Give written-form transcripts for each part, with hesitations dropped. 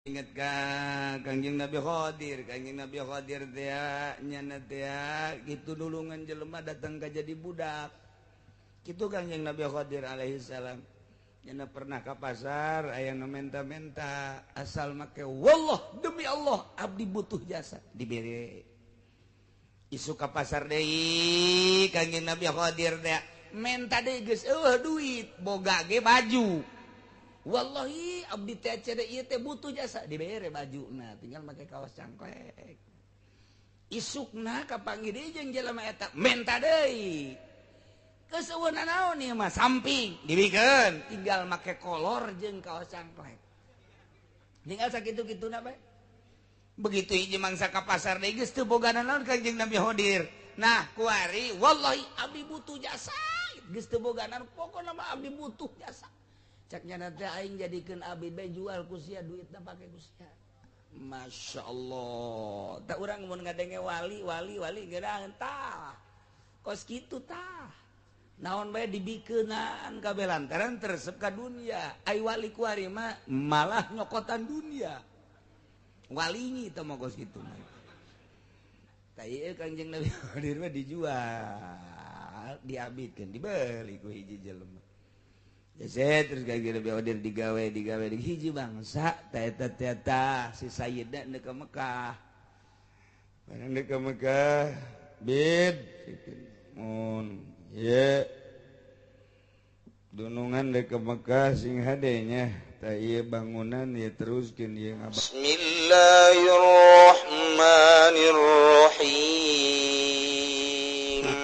Ingat ka Kangjeng Nabi Khadir, Kangjeng Nabi Khadir teh nyana teh kitu nulungan jelema datang ka jadi budak. Kitu Kangjeng Nabi Khadir alaihi salam. Nyana pernah ka pasar aya nu menta-menta asal make wallah demi Allah abdi butuh jasa dibere. Isu ka pasar deui Kangjeng Nabi Khadir teh menta deui geus eueuh duit boga ge baju. Wallahi abdi teh cede ieu teh butuh jasa dibere baju nah tinggal make kaos cangklek. Isukna kapanggih deui jeung jelema eta menta deui. Geus eueuh nanaon ieu mah samping dibikeun tinggal make kolor jeung kaos cangklek. Tinggal sakitu-kituna bae. Begitu hiji mangsa ka pasar deui geus teu boga nanaon Kangjeng Nabi Khadir. Nah kuari wallahi abdi butuh jasa geus teu boga naon pokona mah abdi butuh jasa. Caknya nanti aing jadikeun abdi bae jual ku sia duitna pake ku sia. Masya Allah. Tak urang mun ngadenge wali wali wali geurang tah. Kos kitu tah. Naon bae dibikeunan kabeh lantaran teresep ka dunia. Ai wali kuari mah malah nyokotan dunia. Walingi teh mah kos kitu mah. Tah ieu Kangjeng Nabi Khadir mah dijual, diabidkeun, dibeli ku hiji jelema. Saya terus kayak gini order digawe digawe di hiji bangsa ta eta ta si Sayyidna ndek ke Mekah. Barang ndek ke Mekah bid mun ye dunungan ndek ke Mekah sing hade nya ta ieu bangunan ye teruskeun ieu. Bismillahirrahmanirrahim.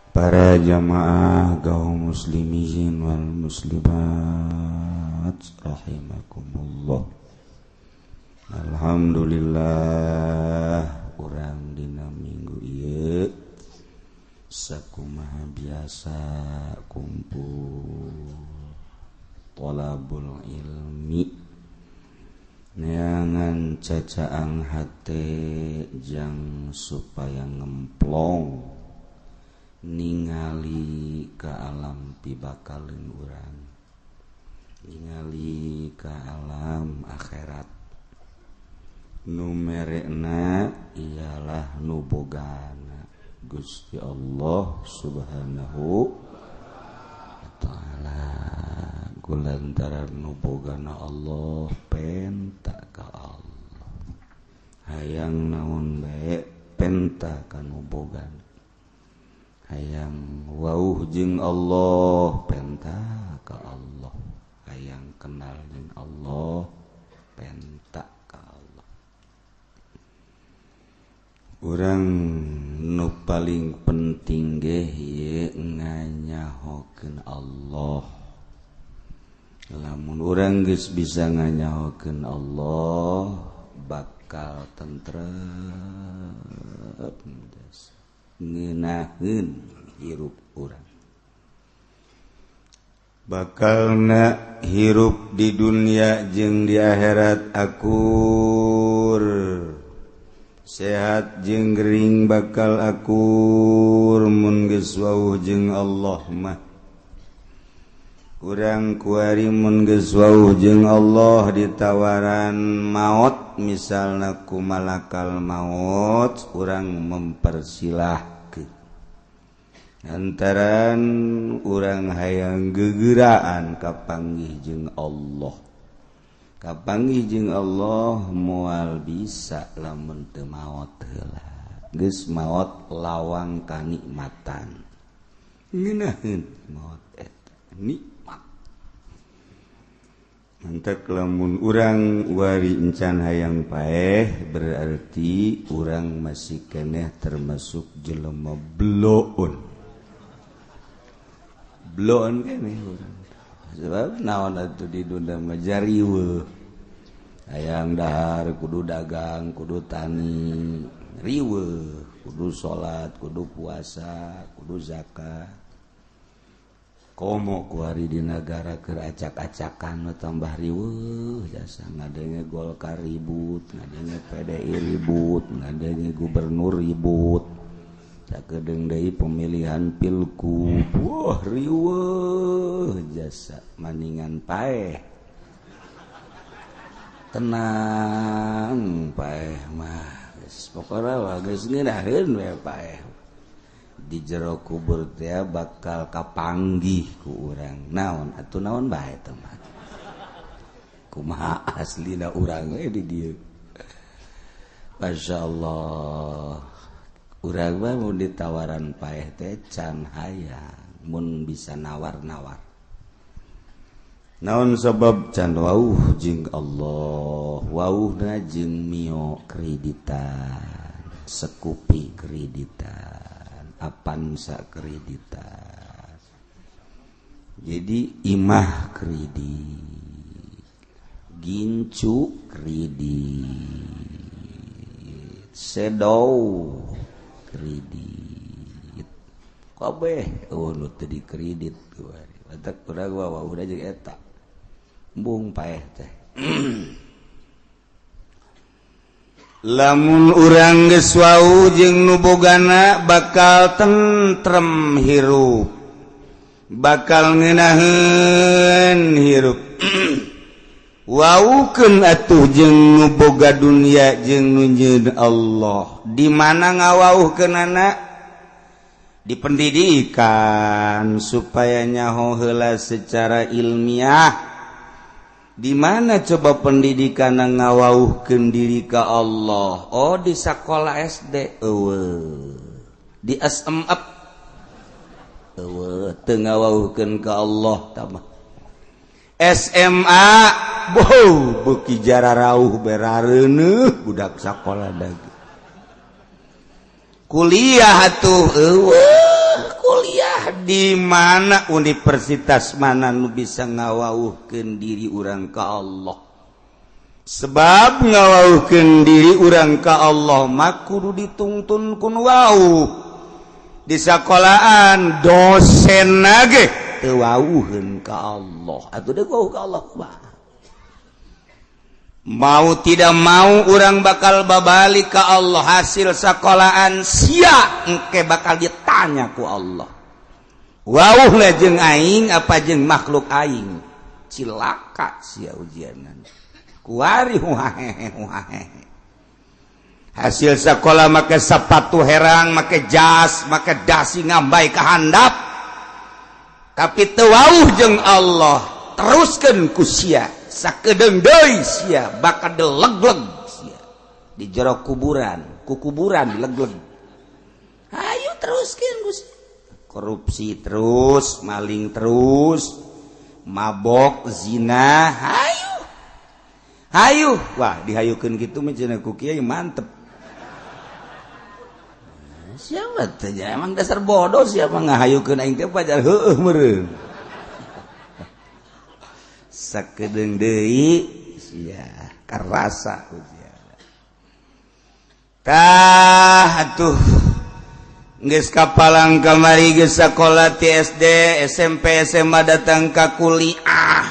Para jamaah kaum muslimin wal muslimat rahimakumullah. Alhamdulillah urang dina minggu ieu sakumaha biasa kumpul thalabul ilmi neangan cacaang hate jang supaya ngemplong ningali ka alam pibakaleun urang, ningali ka alam akhirat. Nu merekna ialah nu bogana Gusti Allah Subhanahu wa taala. Kulantaran nu bogana Allah penta ka Allah, hayang naon bae penta ka nu bogana, hayang wauh jeung Allah penta ka Allah, hayang kenal jeung Allah penta ka Allah. Urang nu paling penting ge ieu nganyahokeun Allah. Lamun urang geus bisa nganyahokeun Allah bakal tentrem ngeunaheun hirup urang, bakalna hirup di dunia jeung di akhirat akur, sehat jeung gering bakal akur mun geus wauh jeung Allah mah. Urang kuari mun geus wauh jeung Allah ditawaran maot misalna ku malakal maot urang mempersilahkeun antaran urang hayang gegeraan kapanggih jeung Allah. Kapanggih jeung Allah moal bisa lamun teu maot heula. Geus maot lawang kanikmatan. Ngeunaheun maot eta nikmat. Mantak lamun urang wari encan hayang paeh berarti urang masih keneh termasuk jelema bloon. Bloon keneh urang. Sebab naon atuh di dunia mah jariweuh. Hayang dahar kudu dagang, kudu tani, riweuh, kudu salat, kudu puasa, kudu zakat. Komo kuari di negara keur acak-acakan tambah riweuh jasa ngadenge Golkar ribut, ngadenge PDI ribut, ngadenge gubernur ribut. Sakedeung deui pemilihan pilgub, wah riweuh jasa maningan paeh. Tenang paeh mah geus pokona mah geus ngeunaheun we paeh. Di jero kubur teh bakal kapanggih ku urang. Naon atuh naon bae teh mah. Kumaha aslina urang we di dieu. Masya Allah. Urang mah mun ditawaran paeh teh can hayang, mun bisa nawar-nawar. Naon sebab can wauh jeung Allah, wauhna jeung mio kreditan, sekupi kreditan, Avanza kreditan. Jadi imah kredit, gincu kredit, sedow kredit, kabeh eueuh nu teu dikredit kuari. Batak urang mah wauhna jeung eta. Embung paeh teh. Lamun urang geus wau jeung nu bogana bakal tentrem hirup, bakal ngeunaheun hirup. Waukeun atuh jeung nu boga dunia jeung nu nyeun Allah. Di mana ngawauhkeunana? Di pendidikan supaya nyaho heula secara ilmiah. Di mana coba pendidikan ngawauhkeun diri ka Allah? Oh, di sekolah SD eueuh, di SMA eueuh, teu ngawauhkeun ka Allah tah. SMA boh beuki jararauh berareuneuh budak sakola dagi. Kuliah atuh eueuh, kuliah di mana, universitas mana nu bisa ngawauhkeun diri urang ka Allah? Sebab ngawauhkeun diri urang ka Allah mah kudu ditungtun ku nu wauh. Di sekolahan dosen ge teu wauheun ka Allah, atuh deuk wauh ka Allah kumaha? Mau tidak mau urang bakal babalik ka Allah. Hasil sekolahan sia engke bakal ditanya ku Allah. Wauh lah jeung aing apa jeung makhluk aing? Cilaka sia ujianan kuari huahehe huahehe. Hasil sekolah make sepatu herang, make jas, make dasi ngambay ka handap, tapi teu wauh jeung Allah. Teruskeun ku sia sakedeung deui sia bakal delegleg sia di jero kuburan, ku kuburan dilegleg. Ayo teruskeun ku sia. Korupsi terus, maling terus, mabok, zina, hayu hayu. Wah, dihayukeun kitu mah cenah ku kiai mantep. Siapa teh emang dasar bodoh, siapa ngahayukeun aing teh pajar heueuh meureun. Sakedeung deui sia karasa ujian. Tah atuh geus kapalang kamari, geus sakola ti SD, SMP, SMA, datang ka kuliah.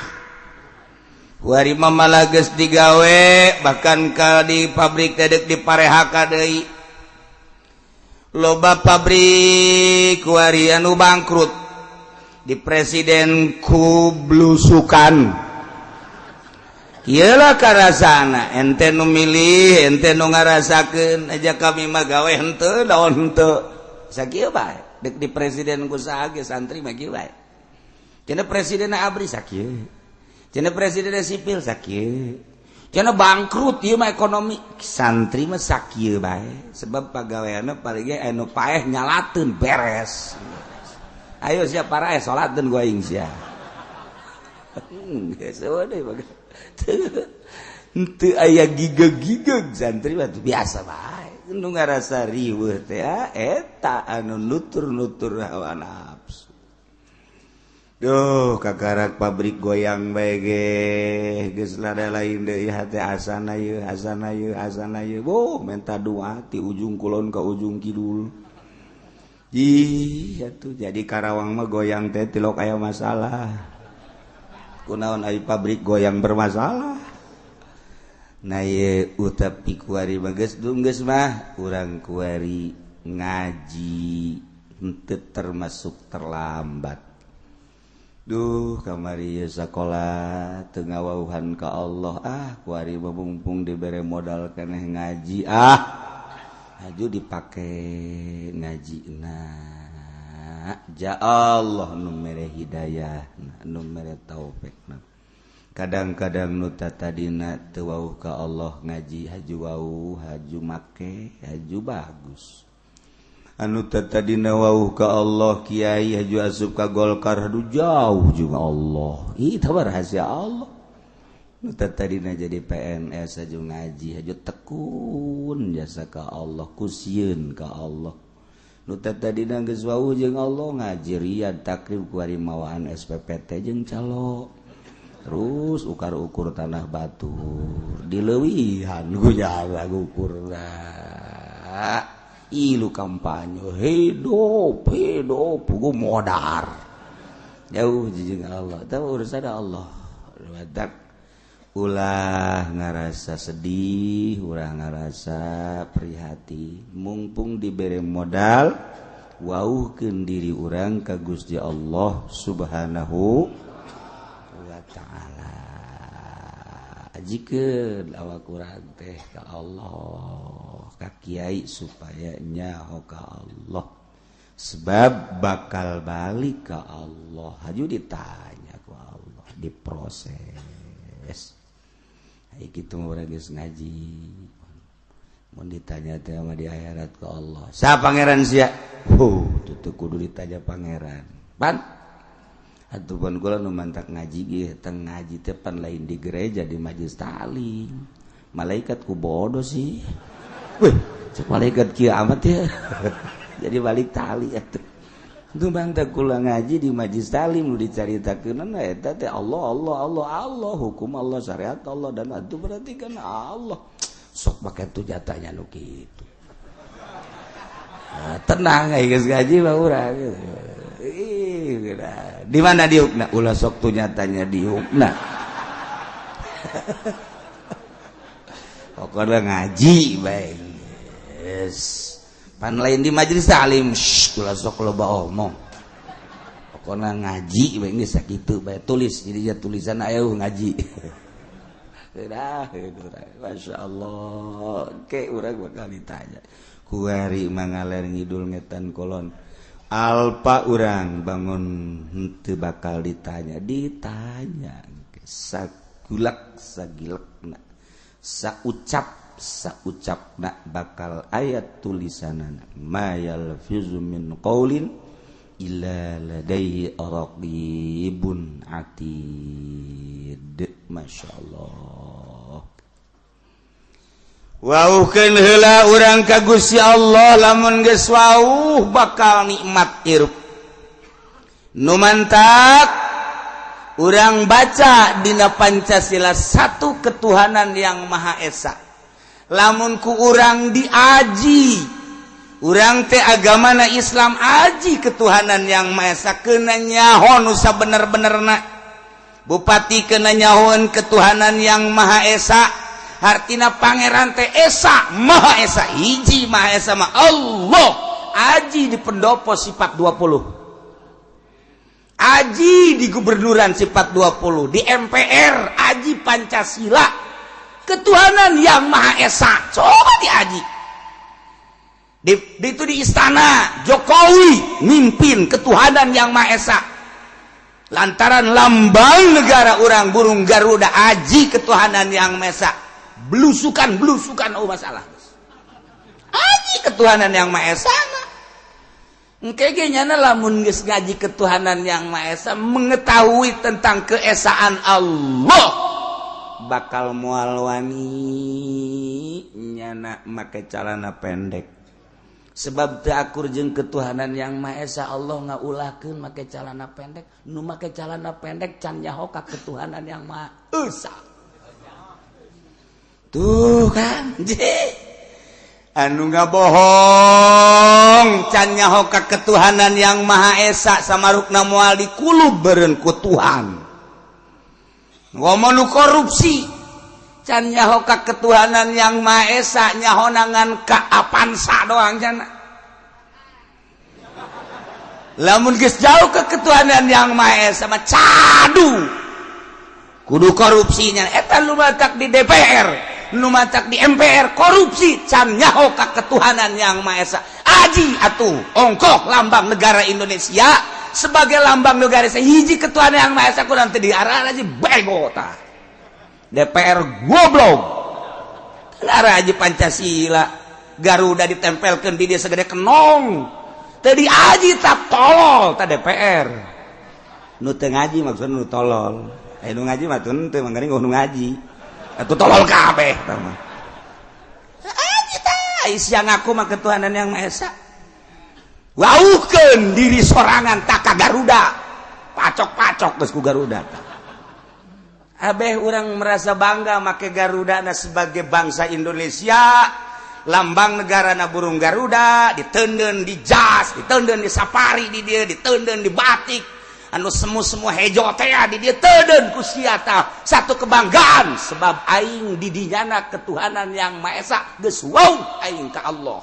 Kuari mah malah geus digawe, bahkan ka di pabrik teh deuk diparehaka deui. Loba pabrik kuari anu bangkrut, di presiden ku blusukan. Iyalah karasana ente nu milih, ente nu ngarasakeun aja. Kami mah gawe henteu, daun henteu, sakieu bae. Dek di presiden ku saha ge santri mah kieu bae. Cenah presiden ABRI sakieu, cenah presiden sipil sakieu, cenah bangkrut ieu mah ekonomi, santri mah sakieu bae. Sebab pagaweanna paling ge anu paeh nyalateun beres. Ayo siap paraeh salatkeun ku aing sia. Geus deui henteu aya gigeg-gigeg, santri mah biasa bae. Nu ngarasa riweuh teh eta anu nutur-nutur hawa nafsu. Duh, kakarak pabrik goyang bae ge geus lada lain deui hate, asana ieu, asana ieu, asana ieu. Boh, minta doa ti ujung kulon ka ujung kidul. Ih, atuh jadi Karawang mah goyang teh tilok aya masalah. Kunaon ari pabrik goyang bermasalah? Nah, ye utapi kuari mah geus geus mah urang kuari ngaji henteu termasuk terlambat. Duh kamari sakola teu ngawauhan ka Allah, ah kuari mumpung dibere modal keneh ngaji, ah haju dipake ngaji. Nah, ja Allah nu mere hidayah, nu mere taufik. Kadang-kadang nu tadina teu wauh ka Allah ngaji haju wauh, haju make, haju bagus. Anu tadina wauh ka Allah kiai haju asup ka Golkar, aduh jauh juga Allah. Ih, tah rahasia Allah. Nu tadina jadi PNS haju ngaji haju tekun jasa ka Allah, kusieun ka Allah. Nu tadina geus wauh jeung Allah ngaji riyad takrib kuari mawaan SPPT jeung calo. Terus ukar-ukur tanah batur dileuwihan ku jaga ukurna. Ilu kampanye hidup hidup gua modar jauh jeung Allah, tahu urusan Allah. Badak ulah ngarasa sedih, ulah ngarasa prihatin, mumpung dibere modal wauhkeun diri urang ka Gusti Allah Subhanahu wa ta'ala. Ajikeun awak urang teh ka Allah, ka kiai supaya nyaho ka Allah, sebab bakal balik ka Allah. Haju ditanya ku Allah, diproses. Ai kitu urang geus ngaji, mun ditanya teh mah di akhirat ka Allah, sa pangeran sia? Tuh kudu ditanya pangeran pan. Atuh pan kula nu mantak ngaji ge teng ngaji teh pan lain di gereja, di majelis taklim. Malaikat ku bodoh sih. Wih, cek malaikat kieu amat ya. Jadi balik tali atuh. Nu mantak kula ngaji di majelis taklim nu dicaritakeun eta teh Allah Allah Allah Allah, hukum Allah, syariat Allah, dan atuh berarti kan Allah. Sok make tuh jatahnya nu kitu. Nah, tenang ai geus ngaji mah urang. Ih, di mana diukna? Ulah sok tuh nyatanya diukna. Pokoknya ngaji bae. Yes. Pan lain di majelis taklim, ulah sok loba omong. Pokoknya ngaji bae geus sakitu bae tulis jadi tulisan ayo ngaji. Udah, Masya Allah. Oke, urang bakal ditanya. Kuari mangaler ngidul ngetan kolon. Alpa urang bangun henteu bakal ditanya, ditanya sagulak sagilekna, saucap saucapna bakal ayat tulisanana. Ma yalfizu min qaulin illa ladaihi raqibun atid. Masya Allah. Wauhkeun heula urang ka Gusti Allah, lamun geus wauh bakal nikmat hirup. Nu mantak urang baca dina Pancasila satu ketuhanan yang Maha Esa. Lamun ku urang diaji, urang teh agamana Islam, aji ketuhanan yang Maha Esa keuna nyaho nu sabener-benerna. Bupati keuna nyahoeun ketuhanan yang Maha Esa. Hartina pangeran teh Esa, Maha Esa, hiji Maha Esa mah Allah. Aji di pendopo sifat 20, aji di gubernuran sifat 20, di MPR aji Pancasila ketuhanan yang Maha Esa. Coba diaji di itu di istana Jokowi mimpin ketuhanan yang Maha Esa. Lantaran lambang negara orang burung Garuda, aji ketuhanan yang Maha Esa. Blusukan blusukan oh masalah. Aji ketuhanan yang Maha Esa. Engke ge nyana lamun geus ngaji ketuhanan yang Maha Esa, mengetahui tentang keesaan Allah, bakal moal wani nyana make calana pendek. Sebab teu akur jeung ketuhanan yang Maha Esa, Allah ngaulahkeun make calana pendek. Nu make calana pendek can nyaho ka ketuhanan yang Maha Esa. Tuh kan, anu ngabohong can nyaho ka ketuhanan yang Maha Esa samarukna moal dikulub beureun ku Tuhan. Ngomong nu korupsi can nyaho ka ketuhanan yang Maha Esa, nyaho nangan ka Avanza doang jana. Lamun geus jauh ke ketuhanan yang Maha Esa mah cadu kudu korupsinya. Eta nu matak di DPR, nu matak di MPR korupsi, can nyaho ka ketuhanan yang Maha Esa. Aji atuh ongkoh lambang negara Indonesia sebagai lambang negara hiji ketuhanan yang Maha Esa ku nanti diarah aja bego tah. DPR goblok. Arah aja Pancasila, Garuda ditempelkan di dia segede kenong. Tadi aji tak tolol ta DPR. Nu teu ngaji maksudna nu tolol. Eh, nu ngaji mah teu manggaring nu ngaji. Atuh tolol kabeh tah mah. Aji tah sia ngaku mah ketuhanan yang Maha Esa. Wauhkeun diri sorangan tak ka Garuda. Pacok-pacok geus ku Garuda. Abeh orang merasa bangga make Garuda na sebagai bangsa Indonesia, lambang negara na burung Garuda ditenden di jas, ditenden di safari, di dia ditenden di batik anu semu-semu hejo teh di dia tenden ku sia tah. Satu kebanggaan sebab aing di dinyana ketuhanan yang Maha Esa geus wow aing ka Allah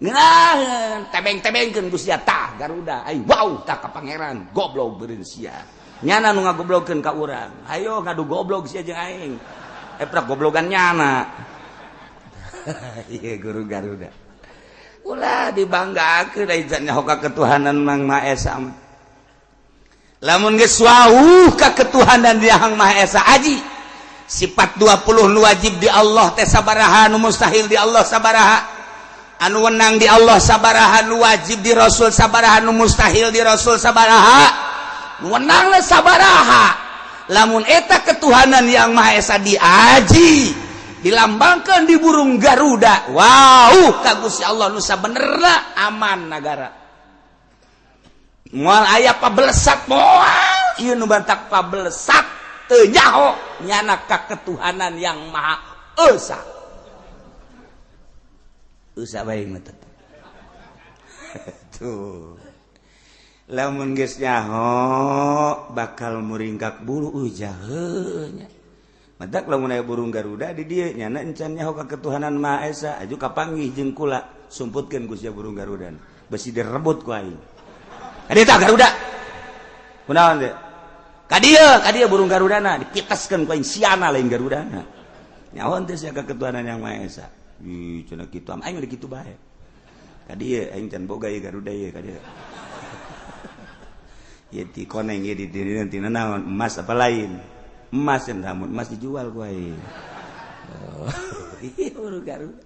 ngeunaheun tebeng-tebengkeun ku sia tah Garuda aing wow tah ka pangeran. Goblok beureun sia, nyana nu ngagoblogkeun ka urang. Ayo ngadu goblok sia jeung aing, eprak goblogan nyana. Iya, guru Garuda ulah dibanggakeun da nyaho ka ketuhanan Mang Maha Esa mah. Lamun geus wauh ka ketuhanan Yang Maha Esa, aji sifat 20 nu wajib di Allah teh sabaraha, nu mustahil di Allah sabaraha, anu wenang di Allah sabaraha, nu wajib di Rasul sabaraha, nu mustahil di Rasul sabaraha, nu wenang sabaraha. Lamun eta ketuhanan yang Maha Esa diaji, dilambangkan di burung Garuda, wow ka Gusti Allah nu sabenerna, aman negara, moal aya pabelesat. Moal ieu nu bantak pabelesat teu nyaho nyana ka ketuhanan yang Maha Esa. Esa bae mah tetep tuh. Lamun geus nyaho bakal muringkak bulu ujahnya. Matak lamun aya burung Garuda di dieu, nyana encan nyaho ka ketuhanan Maha Esa, aju kapanggih jeung kula, sumputkeun ku sia burung Garuda, besi direbut ku aing. Kadieu tah Garuda, kunaon teh? Ka dieu, ka dieu burung Garudana dipiteskeun ku aing, siana lain Garudana. Nyaho teh sia ka ketuhanan yang Maha Esa? Ih, cenah kitu am aing udah kitu bae. Ka dieu aing can boga ieu Garuda ieu, ka dieu. Ieu ti koneng ieu di dieu tina naon, emas apa lain? Emas yang namun emas dijual ku aing. Oh, iya burung Garuda.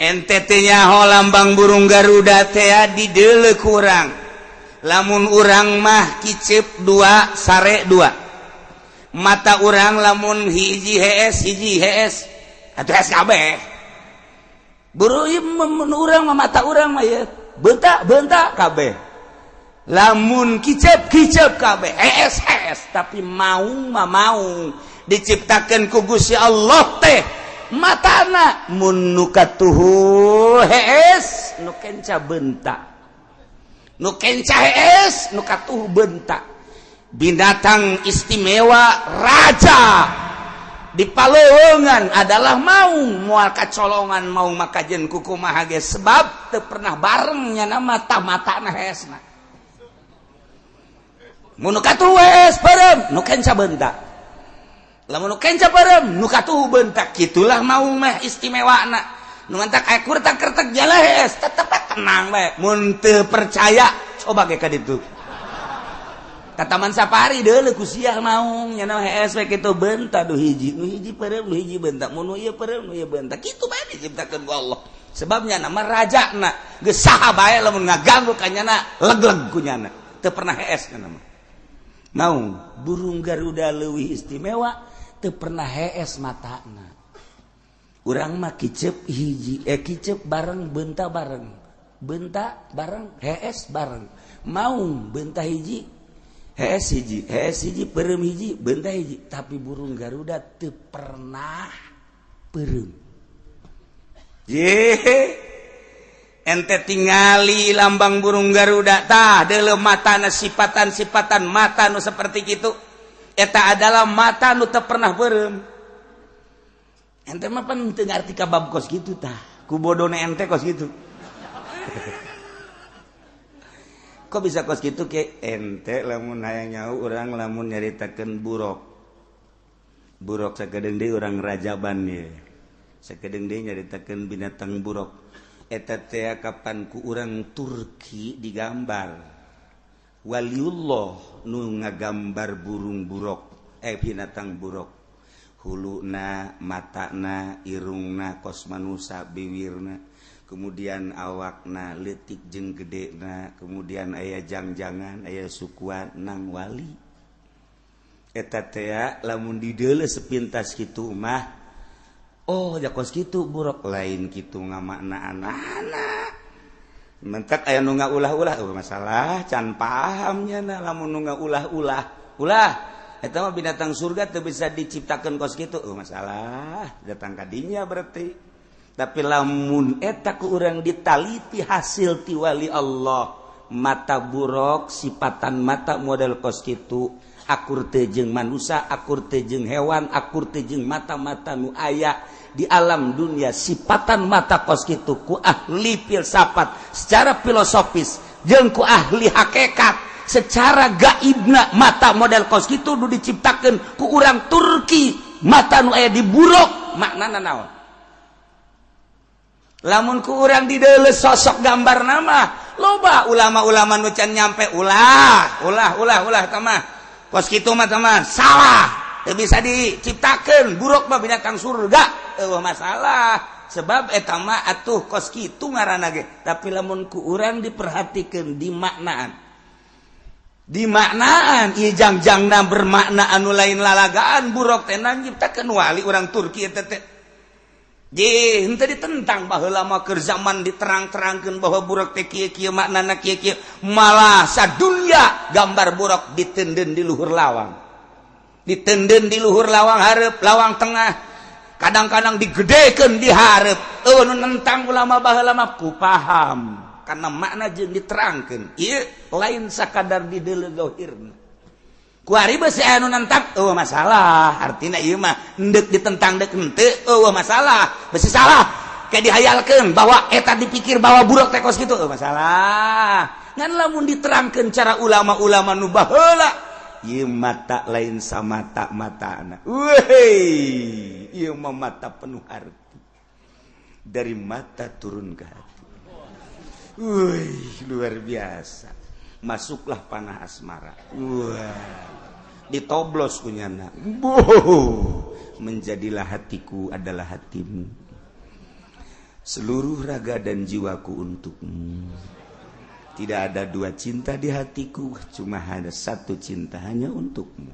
Ente teh nyaho lambang burung Garuda teh di deuleu kurang. Lamun urang mah kicep dua, sare dua. Mata urang lamun hiji hees, hiji hees atuh hees kabeh. Buru ieu mun urang mah, mata urang mah ieu bentak bentak kabeh. Lamun kicep kicep kabeh, hees hees. Tapi maung mah maung diciptakan ku Gusti Allah teh matana mun nu katuhu hees, nu kenca bentak, nu kenca hees, nu katuhu bentak. Binatang istimewa, raja di paleuweungan adalah maung. Moal kacolongan maung makajen kukumaha ge, sebab teu pernah barengnya na mata matana heesna. Mun nu katuhu hees peureum, nu kenca bentak. Lamun nu kenca peureum, nu katuhu bentak. Kitulah maung mah istimewana. Nu mantak aya kurtak-kertek jala hees tetep tenang bae. Mun teu percaya coba ge ka ditu ka Taman Safari, deuleu ku sia maung nya hees we kitu, bentak nu hiji, nu hiji peureum, nu hiji bentak, mun nu ieu peureum, nu ieu bentak. Kitu bae diciptakeun ku Allah, sebabnya nama rajana geus saha bae lamun ngaganggu ka nyana leg-leg ku nyana, teu pernah hees kana mah maung. Burung Garuda leuwih istimewa, teu pernah hees matana. Urang mah kicep hiji, eh, kicep bareng, bentak bareng, bentak bareng, hees bareng. Maung bentak hiji, hees hiji, hees hiji, peureum hiji, bentak hiji. Tapi burung Garuda teu pernah peureum. Ye, ente tingali lambang burung Garuda tah, deuleu matana, sipatan-sipatan mata nu seperti gitu eta adalah mata nu teu pernah peureum. Ente mah pan teu ngarti ka bab kos kitu tah, ku bodona ente kos kitu. Kok bisa kos kitu ke ente lamun hayang nyaho urang lamun nyaritakeun buruk. Buruk sakedeung deui urang rajaban ye. Sakedeung deui nyaritakeun binatang buruk. Eta teh kapan ku urang Turki digambar. Waliullah nu ngagambar burung buruk, binatang buruk. Huluna, matana, irungna kos manusa, biwirna, kemudian awakna leutik jeung gedena, kemudian aya jangjangan, aya sukuan nang wali. Eta teh lamun dideuleu sepintas kitu mah, oh ja kos kitu buruk, lain kitu ngamakna anak-anak. Mentak aya nu ngaulah-ulah, oh masalah can paham nya lamun nu ngaulah-ulah. Ulah eta mah binatang surga teu bisa diciptakeun kos kitu, oh masalah datang kadinya berarti. Tapi lamun eta ku urang ditaliti hasil ti wali Allah, mata buruk, sipatan mata model kos kitu, akur teu jeung manusia, akur teu jeung hewan, akur teu jeung mata-mata nu aya di alam dunia, sipatan mata kos kitu ku ahli filsafat secara filosofis jeung ku ahli hakikat secara gaibna, mata model kos kitu nu diciptakeun ku urang Turki, mata nu aya di buruk maknana naon? Lamun ku urang dideuleu sosok gambar nama, loba ulama-ulama nu can nyampe ulah, ulah, ulah, ulah tamah. Kos kitu mah tamah salah, teu bisa diciptakeun buruk mah binatang surga, eueuh masalah. Sebab eta mah atuh kos kitu ngaranna ge. Tapi lamun ku urang diperhatikeun dimaknaan. Dimaknaan ieu jangjangna bermakna anu lain lalagaan buruk teh nyiptakeun wali urang Turki eta teh. Jih, henteu ditentang baheula mah keur zaman diterang-terangkeun bahwa buruk teh kieu-kieu maknana kieu-kieu, malah sadunya gambar buruk ditendeun di luhur lawang. Ditendeun di luhur lawang hareup, lawang tengah. Kadang-kadang digedekeun di hareup. Eueuh nu nentang ulama baheula mah ku paham karena makna jeung diterangkeun. Ieu lain sakadar dideuleu zahirna. Kuari beusi aya nu nentang, eueuh masalah. Artina ieu mah endek ditentang deuk henteu, eueuh masalah. Beusi salah. Kayak dihayalkeun bahwa eta dipikir bahwa buruk teh kos kitu, eueuh masalah. Ngan lamun diterangkeun cara ulama-ulama nu baheula, ieu mata lain samata matana. Weh, ieu mah mata penuh arti. Dari mata turun ke hati. Wih, luar biasa. Masuklah panah asmara. Wah, ditoblos kunyana. Boh, menjadilah hatiku adalah hatimu. Seluruh raga dan jiwaku untukmu. Tidak ada dua cinta di hatiku, cuma ada satu cinta hanya untukmu.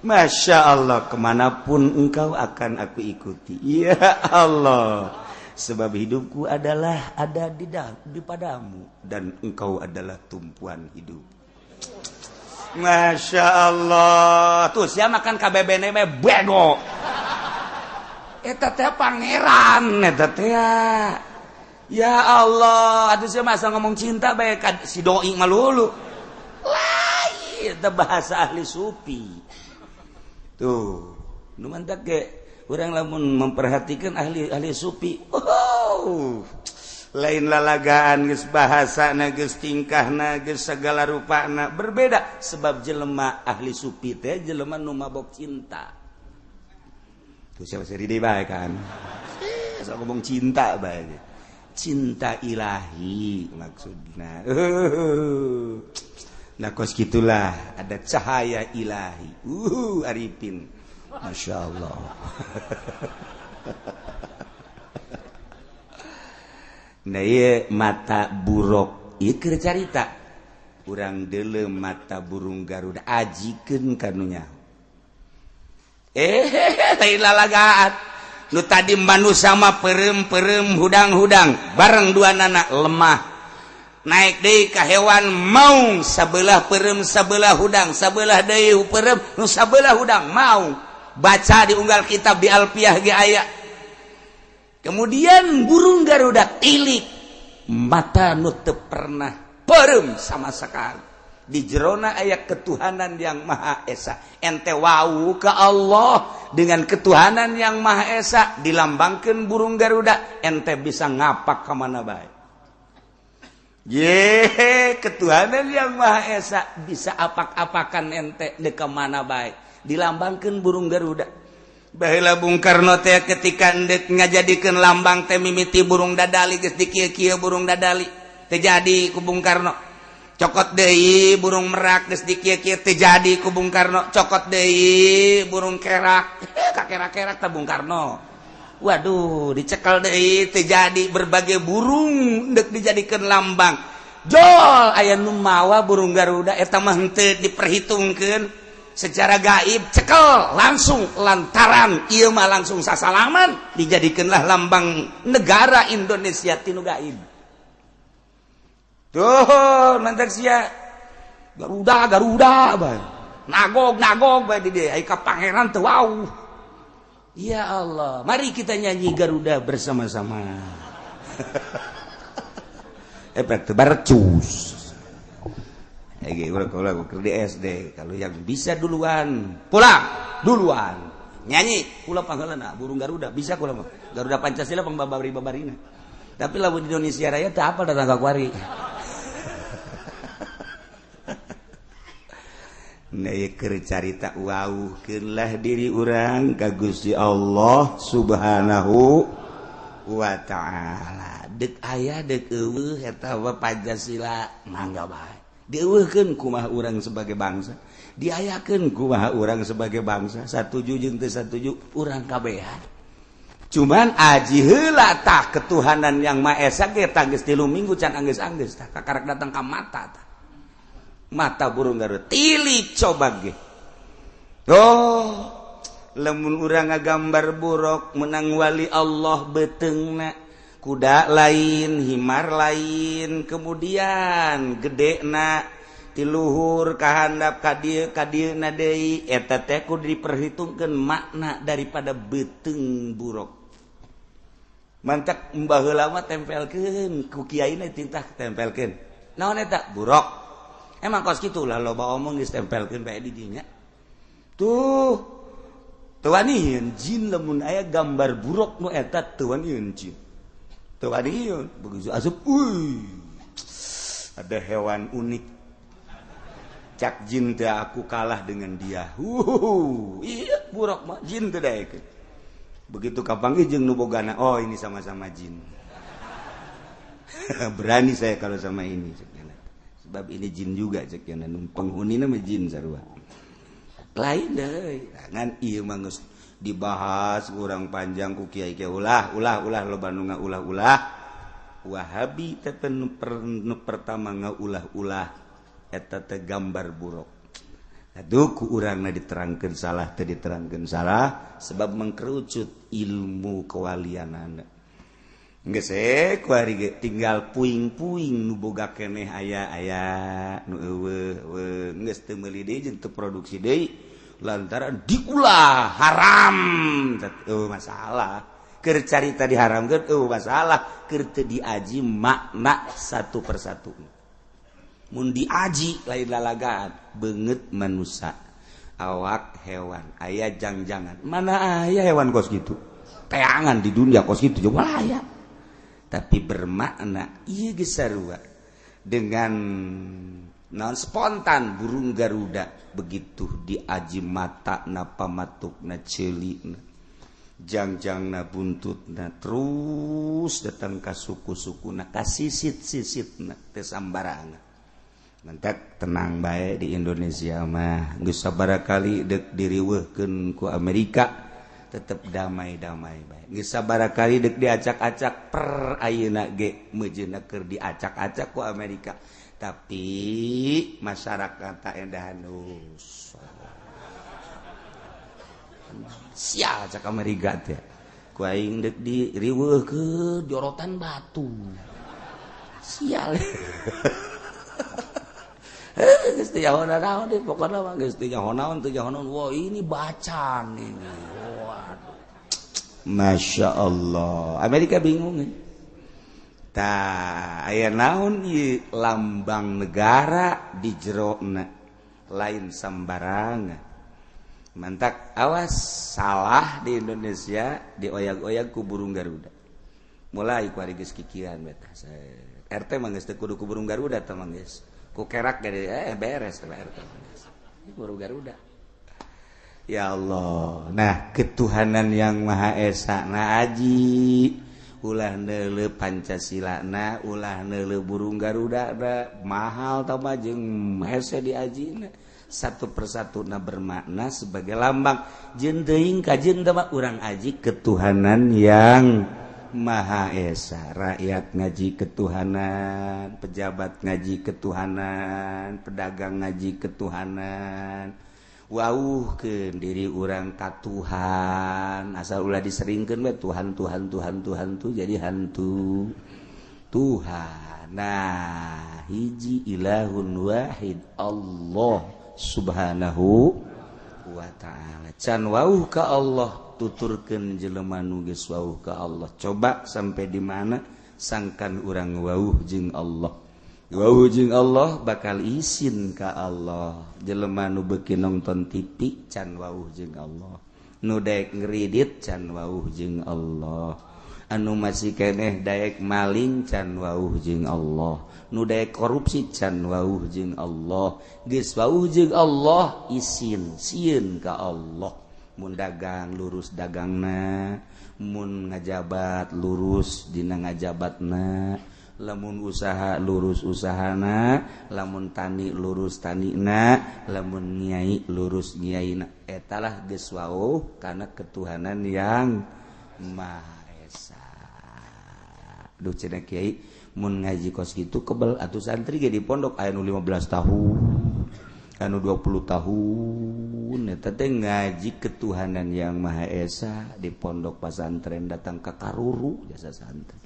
Masya Allah, kemanapun engkau akan aku ikuti. Ya Allah, sebab hidupku adalah ada di padamu dan engkau adalah tumpuan hidup. Masya Allah. Tuh sia makan KBB bego. Eta teh pangeran eta teh. Ya Allah, aduh sia masa ngomong cinta bae si doi malulu. Lain eta bahasa ahli sufi. Tuh, nu mantak ge urang lamun memperhatikan ahli-ahli sufi. Oh, lain lalagaan geus bahasana geus tingkahna geus segala rupana berbeda sebab jelema ahli sufi teh jelema nu mabok cinta. Tuh siapa sih di bae kan? Sok ngomong cinta bae. Cinta ilahi maksudna. Nah kos gitulah ada cahaya ilahi. Arifin. Masya Allah. Nah ieu mata buruk ieu keur carita. Urang deuleu mata burung Garuda ajikeun ka nu nyaho. Lain lalagaan. Nu tadi manusia mah peureum-peureum hudang-hudang bareng dua nana lemah. Naik deui ka hewan maung sabelah peureum sabelah hudang sabelah deui peureum nu sabelah hudang maung. Baca di unggal kitab di Alfiah ge aya. Kemudian burung Garuda tilik mata nu teu pernah peureum sama sekali. Di jerona aya ketuhanan yang Maha Esa. Ente wau ke Allah dengan ketuhanan yang Maha Esa dilambangkeun burung Garuda, ente bisa ngapak ka mana bae. Ye, ketuhanan yang Maha Esa bisa apak-apakan ente dek mana baik. Dilambangkeun burung Garuda. Baheula Bung Karno teh ketika endek ngajadikeun lambang teh mimiti burung dadali geus dikieu-kieu burung dadali. Teu jadi ku Bung Karno. Cokot deui burung merak geus dikieu-kieu teu jadi ku Bung Karno. Cokot deui burung kerak. Kakerak-kerak tah Bung Karno. Waduh, dicekal deui teu jadi, berbagai burung dek dijadikeun lambang. Jol aya nu mawa burung Garuda eta mah henteu diperhitungkeun secara gaib, cekel langsung lantaran ieu mah langsung sasalaman dijadikeunlah lambang negara Indonesia tinu gaib. Tuh, mantak sia Garuda Garuda bae. Nagog nagog bae di dieu ai ka pangeran teu wau. Ya Allah, mari kita nyanyi Garuda bersama-sama. Efek barcus. Kalau di SD, kalau yang bisa duluan, pulang duluan. Nyanyi, kula panggalana burung Garuda, bisa kula mah. Garuda Pancasila pang babari-babarina. Tapi lamun di Indonesia Raya teu apal datang ka kuari. Keur carita wauhkeunlah diri urang ka Gusti Allah Subhanahu wa ta'ala. Dek aya dek eueuh eta Pancasila mangga bae. Dieuweuhkeun kumaha urang sebagai bangsa, diayakeun kumaha urang sebagai bangsa, satuju jeung teu satuju urang kabehan. Cuman aji heula tah ketuhanan yang Maha Esa ge tah geus 3 minggu can anggeus-anggeus tah kakarak datang ka mata tah. Mata burung Garuda tilik coba ge. Oh, lamun urang ngagambar buruk menang wali Allah beuteungna kuda lain, himar lain, kemudian gedena ti luhur ka handap ka dieu ka dieuna deui eta teh kudu diperhitungkeun makna daripada beuteung buruk. Mantak baheula mah tempelkeun ku kiaina tintah tempelkeun. Naon eta? Buruk. Emang kos kitu lah loba omong geus tempelkeun bae di dinya. Tuh. Teu waniheun jin lamun aya gambar buruk nu eta teu waniheun jin. Teu waniheun begitu asup euy. Ada hewan unik. Cak jin teh aku kalah dengan dia. Iya buruk mah jin teu daekeun. Begitu kapanggih jeung nu bogana, oh ini sama-sama jin. Berani saya kalau sama ini. Sebab ini jin juga cek yang penghuni nama jin sarua. Lain deui, ngan ieu mah geus dibahas urang panjang ku kiai-kiai ulah ulah ulah loba nu ngaulah-ulah. Wahabi teh nu pertama ngaulah-ulah eta teh gambar buruk. Aduh ku urangna diterangkeun salah teh diterangkeun salah sebab mengkerucut ilmu kewalianana. Geus kuari ge tinggal puing-puing nu boga keneh aya-aya nu eueuh eueuh geus teu meuli deui jeung teu produksi deui lantaran diulah haram eueuh masalah keur carita diharamkeun eueuh masalah keur teu diaji makna satu persatu mun diaji lain lalagaan beungeut manusa awak hewan aya jangjangan mana aya hewan kos kitu teangan di dunia kos kitu jeung aya tapi bermakna ieu geus sarua dengan non spontan burung Garuda begitu diaji mata na pamatukna ceulina jangjangna buntutna terus datang ka suku-sukuna ka sisit-sisitna teu sambarangan. Mantak tenang bae di Indonesia mah geus sabaraha kali deuk diriweuhkeun ku Amerika tetep damai-damai bae. Geus sabaraha kali deuk diacak-acak per ayeuna ge meujeuna keur diacak-acak ku Amerika. Tapi masyarakat tak endahan sial cak Amerika teh. Ku aing deuk diriweuhkeun jorotan batu. Sial. Geus teu nyaho naon deui pokona mah geus teu nyaho naon teu nyaho naon. Wah ini bacan ini. Waduh. Masya Allah. Amerika bingung. Tah aya naon ieu lambang negara di jerona lain sambarangan. Mantak awas salah di Indonesia dioyag-oyag ku burung Garuda. Mulai ku ari geus kikiran beta. RT mah geus teu kudu ku burung Garuda teh mah geus. Ku kerak gede beres teh RT mah geus. Burung Garuda. Ya Allah. Nah, ketuhanan yang Maha Esa na aji ulah neuleuh Pancasila na, ulah neuleuh burung Garuda da mahal tambah jeung hese diajina. Satu persatu na bermakna sebagai lambang jeung teuing ka jeung teh urang aji ketuhanan yang Maha Esa. Rakyat ngaji ketuhanan, pejabat ngaji ketuhanan, pedagang ngaji ketuhanan. Wauhkeun diri urang ka Tuhan, asal ulah diseringkeun we Tuhan Tuhan Tuhan Tuhan tuh jadi hantu Tuhan. Nah, hiji ilahun wahid Allah Subhanahu wa ta'ala. Can wauh ka Allah, tuturkeun jelema nu geus wauh ka Allah. Coba sampai di mana sangkan urang wauh jeung Allah. Wauh jeung Allah bakal isin ka Allah. Jelema nu beuki nonton TV can wauh jeung Allah. Nu daek ngridit can wauh jeung Allah. Anu masih keneh daek maling can wauh jeung Allah. Nu daek korupsi can wauh jeung Allah. Geus wauh jeung Allah isin sieun ka Allah. Mun dagang lurus dagangna, mun ngajabat lurus dina ngajabatna, lamun usaha lurus usahana, lamun tani lurus tanina, lamun nyai lurus nyaina. Etalah geus wauh kana ketuhanan yang Maha Esa. Duh cenah kiai mun ngaji kos kitu kebel atuh santri ge di pondok aya nu 15 tahun, anu 20 tahun eta teh ngaji ketuhanan yang Maha Esa di pondok pesantren datang ka karuru jasa santri.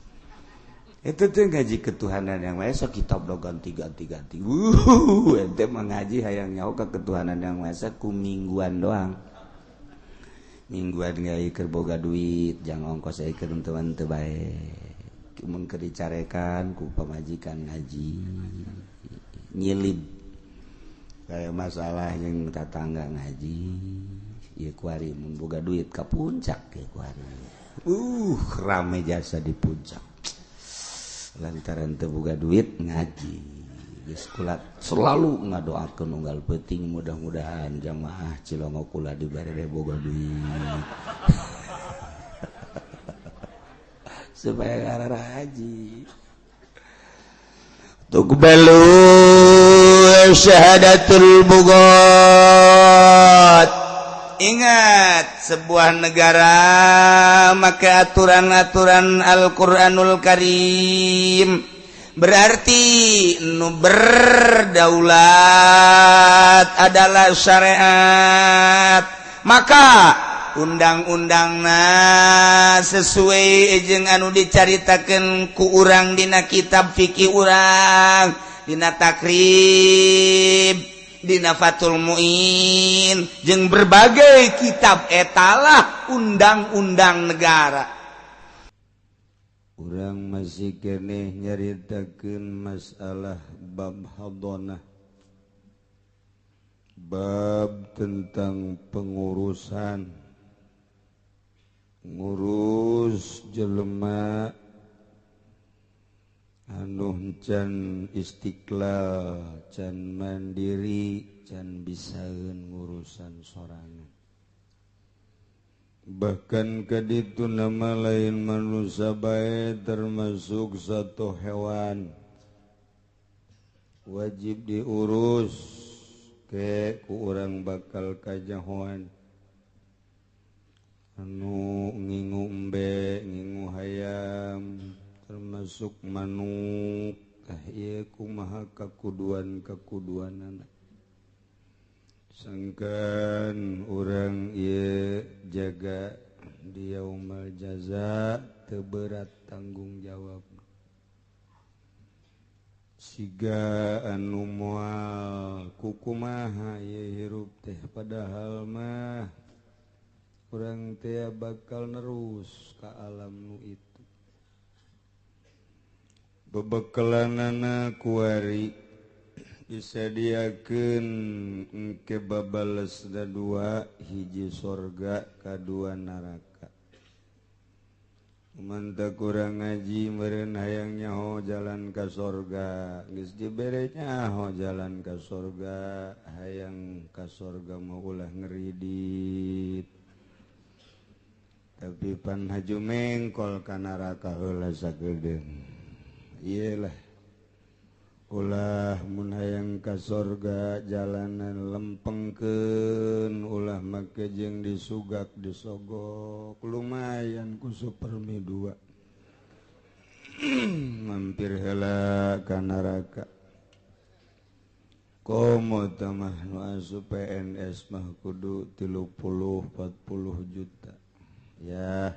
Eta teh ngaji ketuhanan yang Maha Esa kitab do ganti-ganti-ganti. Ente mah ngaji hayang nyaho ka ketuhanan yang Maha Esa ku mingguan doang. Mingguan gawe keur boga duit jang ongkos euy keur teman teu bae. Mun keur dicarekan ku pamajikan ngaji nyilib kayak masalah yang tetangga ngaji ieu kuari mun boga duit ka puncak ieu kuari. Rame jasa di puncak lantaran teu boga duit ngaji. Geus kula selalu ngadoakeun unggal peuting mudah-mudahan jamaah Cilongo kula dibere boga duit supaya ngarara haji. Tuqbalu syahadatul bugat. Ingat, sebuah negara maka aturan-aturan Al-Qur'anul Karim berarti nu berdaulat adalah syariat. Maka undang-undangna sesuai jeung anu dicaritakeun ku urang dina kitab fikih urang, dina takrib, dina Fathul Muin, jeung berbagai kitab etalah undang-undang negara. Urang masih keneh nyaritakeun masalah bab hadonah, bab tentang pengurusan, ngurus jelema anu can istiqlal, can mandiri, can bisaeun ngurusan sorangan. Bahkan kaditu nama lain manusia bae termasuk satu hewan wajib diurus ke ku urang bakal kajahoan. Anu ngingu embe, ngingu hayam, termasuk manuk, tah ieu kumaha kakuduan-kakuduanana. Sangkan urang ieu jaga di yaumul jaza teu berat tanggung jawab. Siga anu moal kukumaha ieu hirup teh padahal mah urang teh bakal nerus ka alam nu itu. Bebekalanana kuari disediakeun engke babalesna dua, hiji sorga kadua neraka. Mantap kurang ngaji meureun hayang nyaho jalan ka sorga, geus dibere nyaho jalan ka sorga, hayang ka sorga mah ulah ngeridit. Tapi pan haju mengkol ka neraka heula sagedeung. Ieu lah ulah mun hayang ka sorga jalanan lempengkeun, ulah make jeung disugak disogok, lumayan ku Supermi 2. Mampir heula ka neraka. Komo tah mah nu asup PNS mah kudu 30 40 juta. Ya,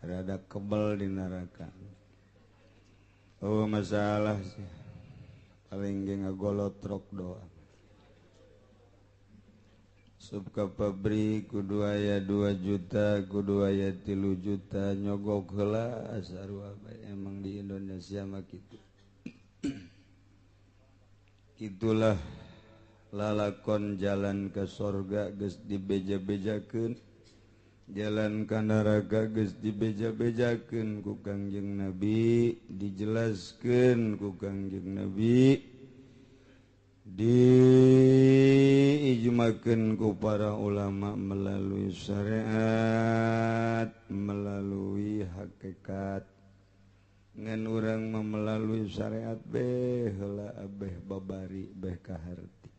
rada kebel di neraka. Oh masalah sih. Paling ge ngagolotrok doang. Sub ka pabrik kudu aya 2 juta, kudu aya 3 juta, nyogok heula sarua bae. Emang di Indonesia mah kitu. Itulah lalakon jalan ke sorga geus dibeja-bejakeun, jalan ka neraka geus dibeja-bejakeun ku Kangjeng Nabi, dijelaskeun ku Kangjeng Nabi, diijmakeun ku para ulama melalui syariat, melalui hakikat. Ngan urang mah melalui syariat beh heula abeh babari beh kaharti.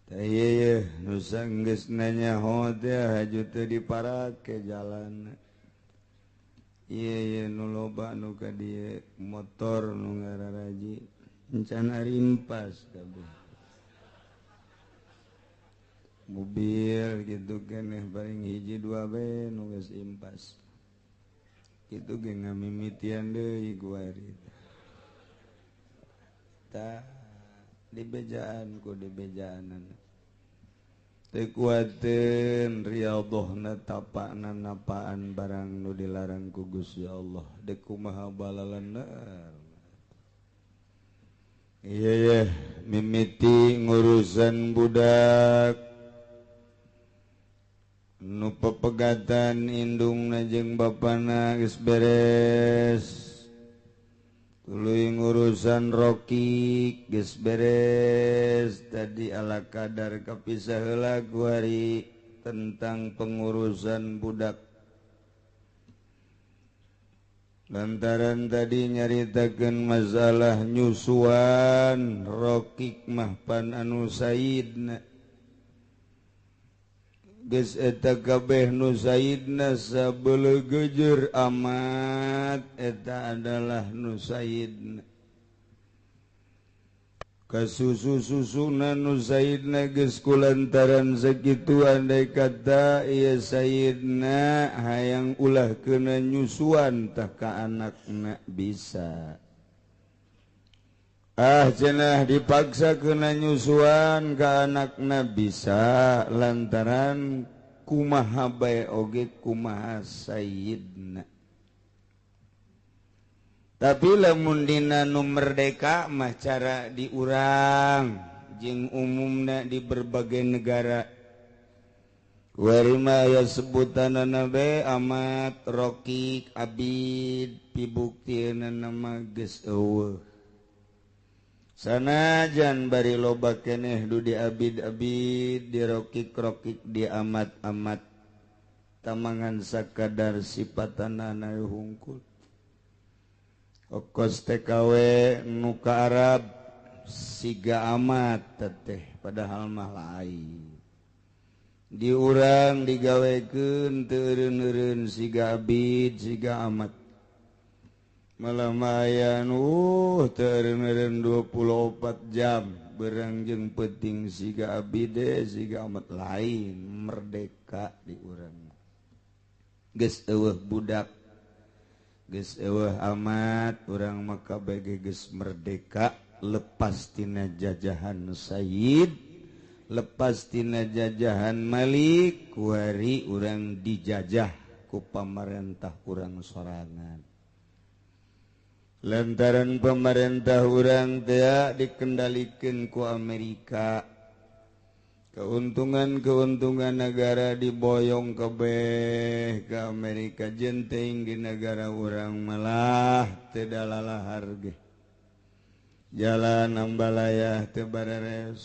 Tah ieu nu sanggeus nanya teh haju teu diparake jalan. Ieu nu loba nu ka dieu motor nu ngararaji encana rimpas kabeh. Mobil gitu keneh paling hiji dua bae nu geus impas. Kitu ge ngamimitian deui kuari. Tah dibejaan ku dibejaanana. Teu kuateun riyadhahna tapakna napaan barang nu dilarang ku Gusti Allah. Deuk kumaha balalener. Iya ya, mimiti ngurusan budak nu pepegatan indungna jeung bapana geus beres, tuluy ngurusan rokik geus beres. Tadi ala kadar kapisah heula kuari tentang pengurusan budak. Lantaran tadi nyaritakeun masalah nyusuan rokik mah pan anu sayidna. Geus eta kabeh nu sayidna sabeleugeujeur amat eta adalah nu sayidna. Kasusu-susuna nu sayidna geus kulantaran sakitu andai kata ieu sayidna hayang ulah keuna nyusuan tah ka anakna bisa. Ah cenah dipaksa kena nyusuan ka anakna bisa lantaran kumaha bae oge kumaha sayidna. Tapi lamun dina nu merdeka mah cara diurang jeung umumna di berbagai negara. Warima aya sebutanana bae amat rokik abid pibuktiana mah geus eueuh. Sanajan bari loba keneh du di abid-abid, di rokik-rokik, di amat-amat, tamangan sakadar sipatanana hungkul. Okos TKW nu ka Arab siga amat teteh padahal mah lain. Diurang digawekeun teu eureun-eureun siga abid siga amat. Malah mayan teu eureun-eureun 24 jam berang jeung peuting siga abide siga amat lain merdeka di urang. Geus eueuh budak, geus eueuh amat, urang mah kabeh geus merdeka, lepas tina jajahan Sayyid, lepas tina jajahan Malik, kuari urang dijajah ku pamarentah urang sorangan. Lantaran pemerintah urang teh dikendalikeun ku Amerika. Keuntungan-keuntungan negara diboyong kebeh ke Amerika jenteng di negara urang malah teu lalahar ge. Jalan Ambalaya teu bareres.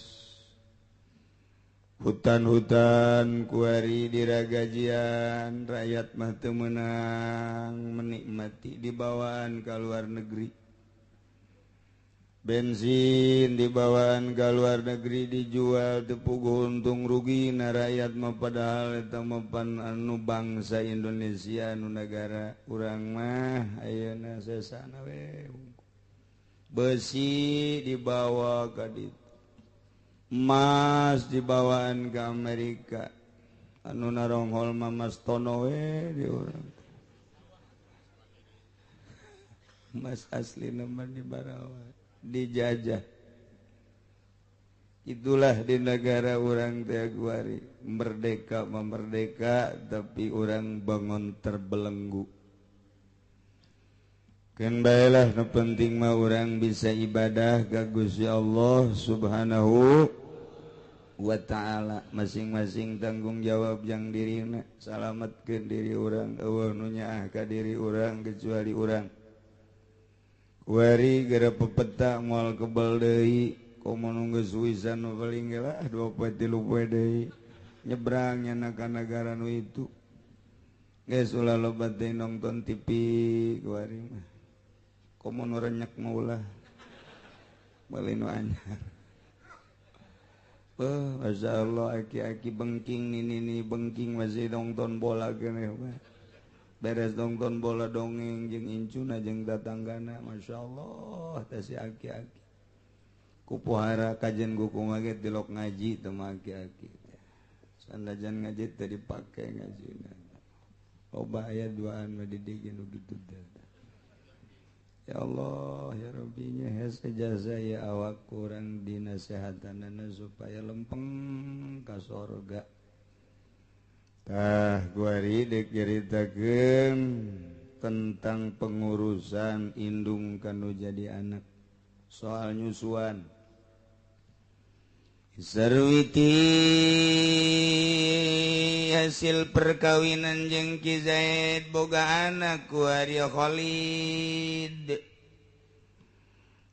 Hutan-hutan kuari diragajian, rakyat mah teu meunang menikmati dibawaan ka luar negeri. Bensin dibawaan ka luar negeri dijual teu puguh untung rugi na rakyat mah, padahal eta mah pan anu bangsa Indonesia anu negara urang mah ayeuna sesana we. Besi dibawa ka ditu, emas dibawaan ke Amerika, anu naronghol mah Mas Tono we di urang. Emas asli mah di Barawa dijajah. Itulah di negara urang teh kuari merdeka memerdeka tapi urang bangun terbelenggu. Keun baelah nu penting mah urang bisa ibadah ka Gusti Allah Subhanahu wa ta'ala. Masing-masing tanggung jawab yang dirina, salametkeun diri urang, eueuh nu nyaah ka diri urang kecuali urang. Kuari gara pepeta moal kebal deui, komo nu geus wisan nu paling ge lah 2 poe 3 poe deui nyebrang nya ka nagara nu itu. Geus ulah loba teh nonton TV kuari mah. Komo nu renyak mah ulah bali nu anyar. Masya Allah aki-aki bengking nini bengking masih nonton bola keneh mah. Beres nonton bola dongeng jeung incuna jeung tatanggana, Masya Allah teh si aki-aki. Kupuhara kajen kumaha ge tilok ngaji teh mah aki-aki. Sanajan ngaji teh dipake ngajina. Loba aya duaan mah didieu nu kitu teh. Ya Allah ya Rabbi nya hese jasa ya awak kurang dinasehatanana supaya lempeng ka sorga. Tah kuari deuk nyaritakeun tentang pengurusan indung kanu jadi anak soal nyusuan. Sarwiti hasil perkawinan jeung Ki Zaid boga anak kuari Khalid.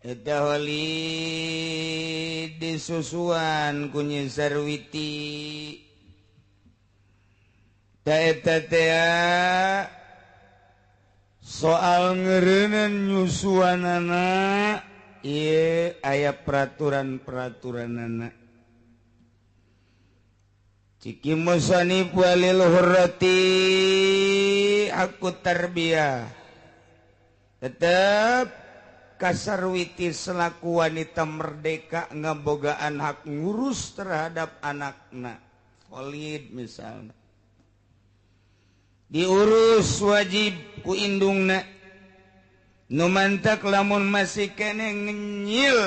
Eta Khalid disusuan ku Nyi Sarwiti. Ta eta teh soal ngeureunan nyusuanana ieu aya peraturan-peraturanana. Ciki musonif walil hurrati aku tarbiyah. Tetep Kasarwiti selaku wanita merdeka ngebogaan hak ngurus terhadap anakna Khalid misalnya. Diurus wajib ku indungna. Nu mantak lamun masih keneh ngenyil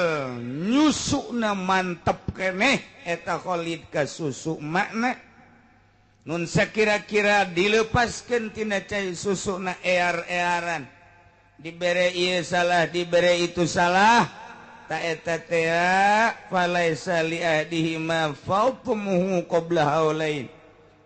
nyusukna mantep keneh eta Khalid ka susu makna. Nun sakira-kira dilepaskeun tina cai susuna ear-earan. Dibere ieu salah, dibere itu salah. Ta eta teh falaisa li ahdihima fawtumuhu qabla haulain.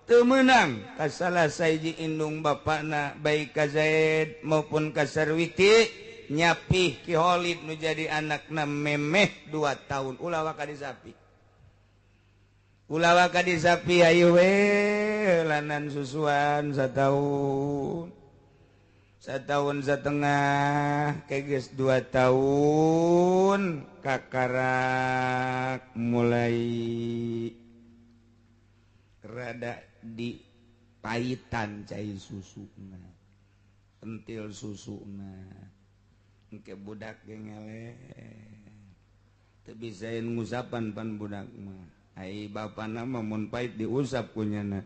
Teu meunang ka salah sahiji indung bapakna baik ka Zaid maupun ka Sarwiti nyapih Ki Khalid nu jadi anakna memeh 2 tahun ulah waka disapi. Ulah waka disapi ayo we lanan susuan satahun. Setahun setengah keges 2 tahun kakarak mulai rada di pahitan cai susuna pentil susuna engke budak ge ngeleh teu bisaeun ngusapan pan budak mah ai bapana mah mun pahit diusap ku nyana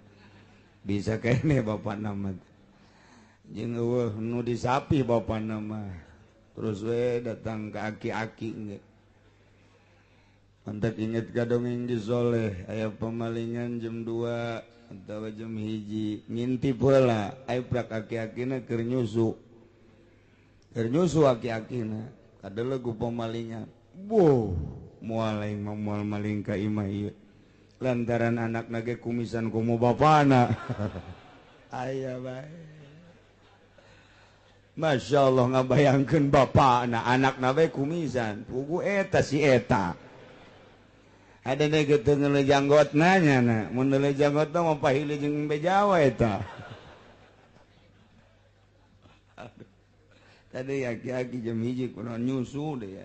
bisa keneh bapana mah jeung eueuh nu disapi bapana mah terus we datang ke aki-aki ge. Mantak inget ka dongeng di Soleh aya pemalingan jam 2 atawa jam 1 ngintip heula aya prak aki-akina keur nyusu. Keur nyusu aki-akina kadeleu ku pemalingan. Boh, moal aing mah moal maling ka imah ieu. Lantaran anak nage kumisan komo bapana. Aya bae. Masya Allah ngabayangkeun bapana anakna bae kumisan. Pugu eta si eta. Ada nege teu ngeuleuh janggotna nya na. Mun ngeuleuh janggotna mah pahili jeung bejawa eta. Tadi aki-aki jam 1 kunaon nyusu deh ya.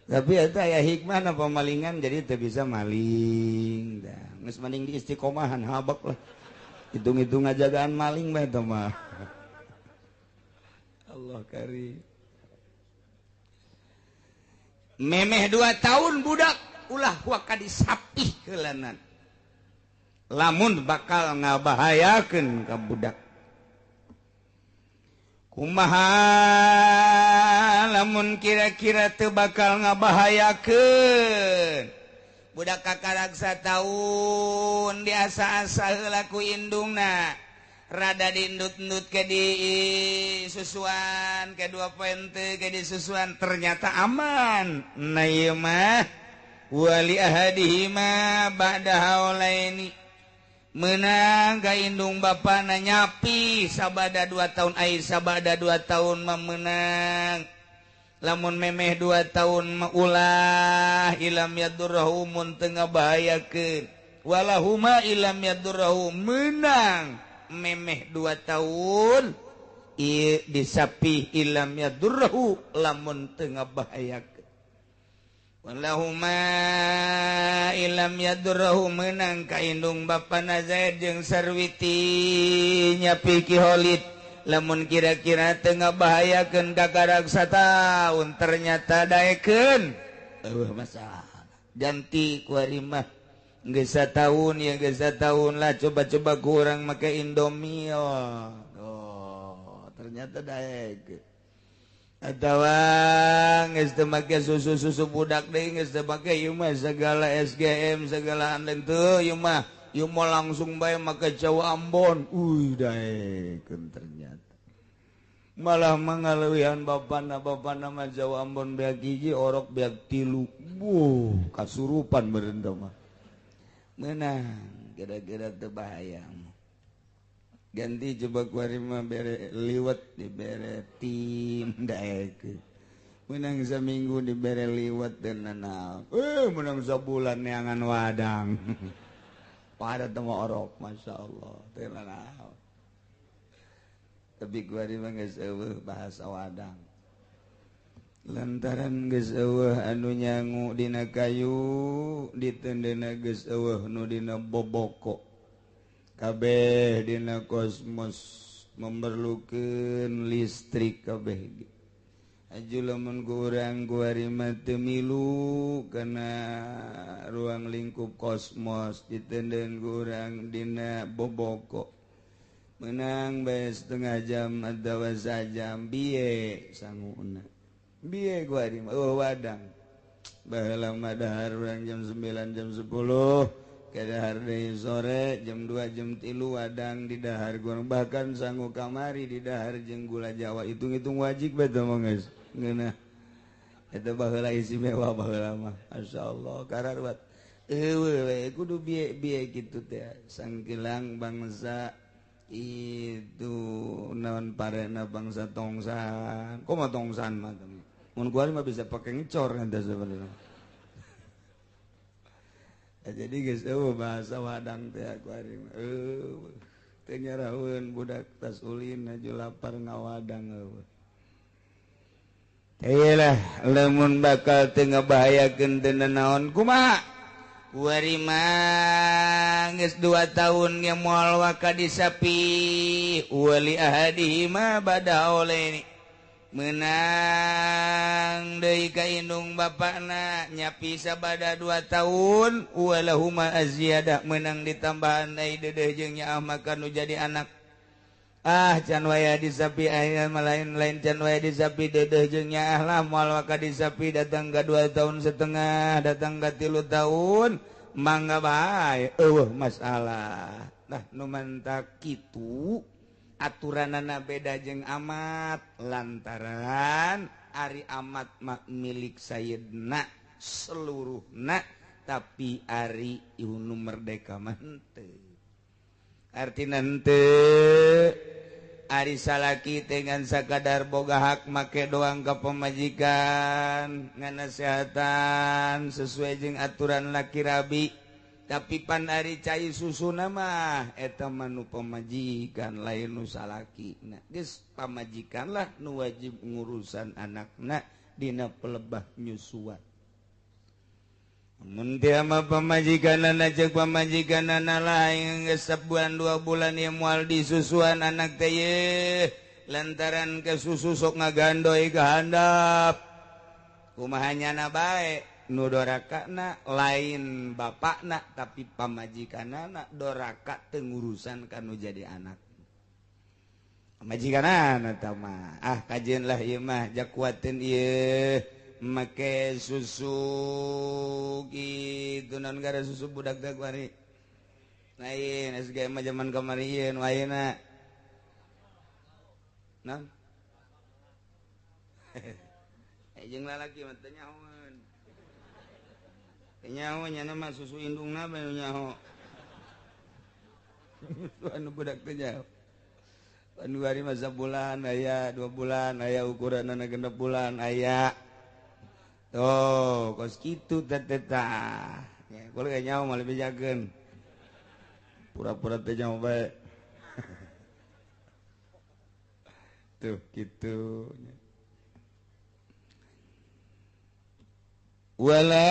Tapi eta aya hikmah na pemalingan jadi teu bisa maling. Dah geus mending di istiqomahan habek lah. Hitung-hitung ngajagaan maling bae teh mah. Allah karim. Memeh 2 tahun budak ulah waka disapih heulanan. Lamun bakal ngabahayakeun ka budak. Kumaha lamun kira-kira teu bakal ngabahayakeun budak kakarak sataun diasa-asa heula ku indungna rada diindut-indut ke di susuan ke 2 poin ke di susuan ternyata aman. Nah ieu mah wali ahadihima ba'da haulaini menang ka indung bapana nyapi sabada 2 tahun ai sabada 2 tahun memenang lamun memeh 2 tahun maulah ilam yadurrahu mun teu ngabahayakeun walahuma ilam yadurrahu menang memeh 2 tahun ieu disapih ilam yadurrahu lamun teu ngabahayakeun walahuma ilam yadurrahu menang ka indung bapana Zaid jeung Sarwiti nyapi Ki Khalid lamun kira-kira teu ngabahayakeun kakarak sataun ternyata daekeun eueuh masalah ganti ku ari mah geus sataun ya geus sataun lah coba-coba kurang make Indomie oh ternyata daekeun atawa geus teu make susu-susu budak deui geus teu make ieu mah segala SGM segala andeun teu ieu mah langsung bae make Jawa Ambon uy daekeun ternyata malah mangaleuwihan bapana mah Jawa Ambon beak hiji orok beak 3 buh kasurupan meureun teh mah meunang kira-kira teu bahaya. Ganti coba kuari mah bere liwet dibere tim daekeun menang saminggu dibere liwet teu nanaon menang sabulan neangan wadang pada teu orok masyaallah teu nanaon tapi kuari mah geus eueuh bahasa wadang lantaran geus eueuh anu nyangu dina kayu ditendeuna geus eueuh nu dina boboko kabeh dina kosmos memerlukan listrik kabeh aju lamun kurang kuari mah teu milu kana ruang lingkup kosmos ditenden kurang dina boboko menang bae setengah jam atawa sajam biye sanguna biye kuari mah eueuh wadang baheula mah dahar urang jam 9 jam 10 dahar deui sore jam 2 jam 3 wadang di dahar gua bahkan sangu kamari di dahar jeung gula Jawa hitung-hitung wajib bae teh mah geus ngeunah eta baheula istimewa baheula mah masyaallah kararwat eueuh we kudu bieu-bieu kitu teh sangkilang bangsa itu naon parena bangsa tongsan kumaha tongsan mah mun gua mah bisa pake ngecor eta sebenarnya. Jadi geus eueuh bahasa wadang teh aku ari mah eueuh teu nyaraheun budak tas ulin aju lapar ngawadang eueuh. Teh lah lamun bakal teu ngabahayakeun teu nanaon kumaha? Kuari mah geus 2 tahun ge moal waka disapi wali ahadihima bada olaini menang deui ka indung bapana nyapi sabada 2 tahun walahuma azziyadah menang ditambahan deui dedeh jeung nyaah maka nu jadi anak ah can waya disapi aya lain-lain can waya disapi dedeh jeung nyaah lah moal waka disapi datang ka 2 tahun setengah datang ka 3 tahun mangga bae eueuh masalah. Nah nu mantak kitu aturanana beda jeung amat lantaran ari amat mah milik sayyidna seluruhna tapi ari nu merdeka mah henteu. Artina henteu ari salaki teh ngan sakadar boga hak make doang ka pamajikan, nganasehatan sesuai jeung aturan laki rabi, tapi pan ari cai susuna mah eta mah nu pamajikan lain nu salaki. Nah, geus pamajikan lah nu wajib ngurusan anakna dina pelebah nyusuan. Mun teu mah pamajikanana ceuk pamajikanana lain geus sabulan 2 bulan ieu moal disusuan anak teh yeuh lantaran ke susu sok ngagandoi ka handap. Kumaha nyana bae nu dorakana lain bapakna tapi pamajikanana doraka teu ngurusan ka nu jadi anak. Pamajikanana tah mah ah kajeun lah ieu mah jakuateun ieu make susu gitu non gara susu budak teh kuari. Lain SG mah zaman kamari ieu nu ayeuna. Naon? Jeung lalaki mah teu nyahoeun. Teu nyaho nya mah susu indungna bae nu nyaho. Anu budak teh nyaho. Anu ari mah sabulan aya, 2 bulan aya, ukuranna 6 bulan aya. Tuh, kos kitu teh teh tah. Ya, kula ge nyaho mah lebih jageun. Pura-pura teh nyaho bae. Tuh, kitu. Wala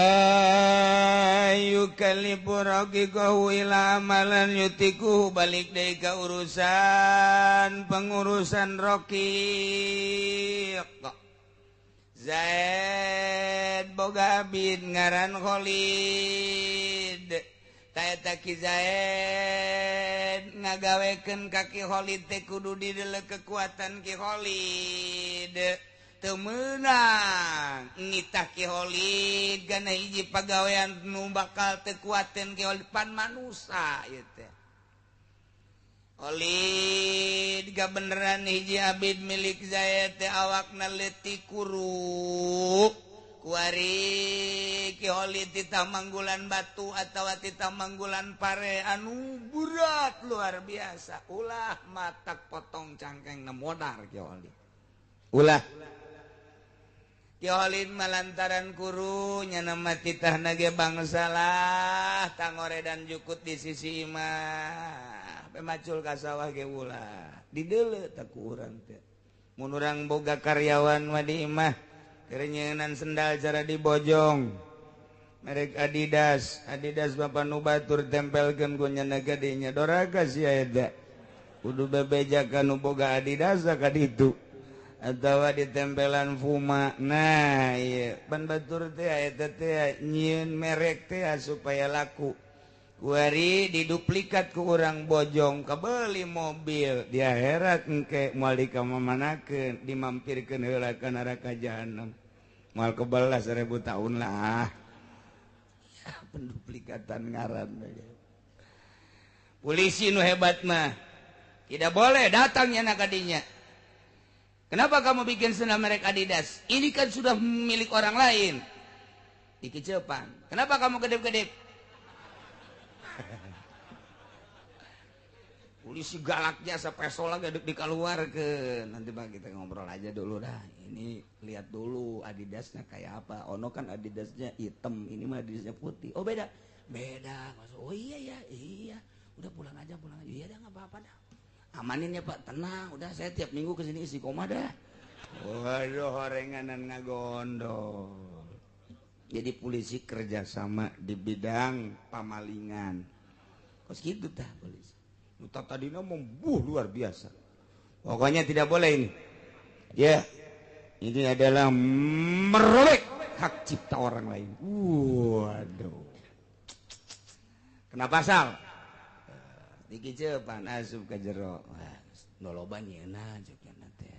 yukallifu raqiqahu ila amalan yutiku, balik deui ka urusan pengurusan raqiq. Zaid boga bin ngaran Khalid. Ta eta Ki Zaid ngagawekeun ka Ki Khalid teh kudu dideuleu kekuatan Ki Khalid. Teu meunang ngitah Ki Khalid kana hiji pagawean nu bakal teu kuateun Ki Khalid pan manusa ieu teh. Khalid gabeneran hiji abid milik Zaid teh awakna leutik kuru. Kuari Ki Khalid titah manggulan batu atawa titah manggulan pare anu berat luar biasa. Ulah matak potong cangkeng modar Ki Khalid. Ulah Ki Khalid malantaran kuru nyana mah titahna ge bangsalah tangore dan jukut di sisi imah. Pemacul ka sawah ge ulah. Dideuleu tah ku urang teh. Mun urang boga karyawan mah di imah kerenyenan sendal cara dibojong. Merek Adidas, Adidas bapak nu batur tempelkeun ku nyana gede nya doraka sia eta. Kudu bebeja ka nu boga Adidas ka ditu. Atawa ditempelan Puma. Nah, ieu pan batur teh eta teh nyieun merek teh supaya laku. Kuari diduplikat ku urang bojong kabeli mobil di akhirat engke moal dikamamanakeun dimampirkeun heula ka neraka jahanam. Moal kebelas 1000 tahun lah. Ya, penduplikatan ngaran. Polisi nu hebat mah tidak boleh datang nya ka dinya. Kenapa kamu bikin sendal merek Adidas? Ini kan sudah milik orang lain. Dikecepan. Kenapa kamu kedip-kedip? Polisi galaknya sapesol lagi dikeluarkeun. Nanti bang kita ngobrol aja dulu dah. Ini lihat dulu Adidasnya kayak apa. Ono kan Adidasnya hitam, ini mah Adidasnya putih. Oh beda. Beda. Oh iya ya, iya. Udah pulang aja, pulang aja. Iya dah enggak apa-apa dah. Amanin ya Pak, tenang. Udah saya tiap minggu kesini isi koma dah. Waduh, horenganan ngagondol. Jadi polisi kerjasama di bidang pamalingan. Kos gitu tah polisi. Nuta tadina membuh luar biasa. Pokoknya tidak boleh ini. Ya, ini adalah merobek hak cipta orang lain. Waduh. Kena pasal. Dikecepan asup ka jero. Nu loba nyeuna ceuk teh.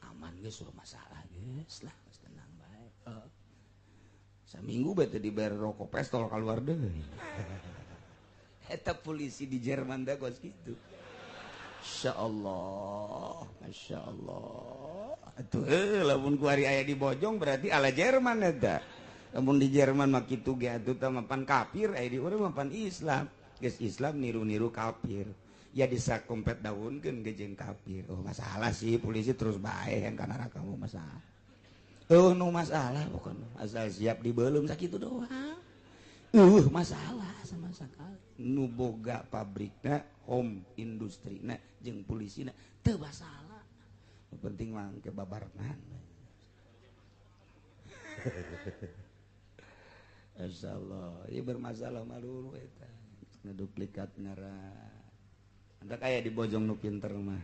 Aman geus suruh masalah geus lah, geus tenang bae. Saminggu bae teh dibayar rokok pestol keluar deui. Eta polisi di Jerman dah kos kitu. Masyaallah, masyaallah. Atuh lamun ku ari aya di Bojong berarti ala Jerman eta. Lamun di Jerman mah kitu ge atuh tah mapan kafir, aya di urang mapan Islam. Geus Islam niru-niru kafir. Ya disakompet daunkeun ge jeung kafir. Oh masalah sih polisi terus bae yang ka neraka mah masalah. Oh nu masalah pokona asal siap dibelum sakitu doang. Masalah sama sekali. Nu boga pabrikna, home industrina jeung polisina teu masalah. Nu penting mah ke babarengan. Insyaallah, ieu bermasalah mah dulu eta. Ngeduplikat ngaran. Anda kaya di Bojong nu pinter mah.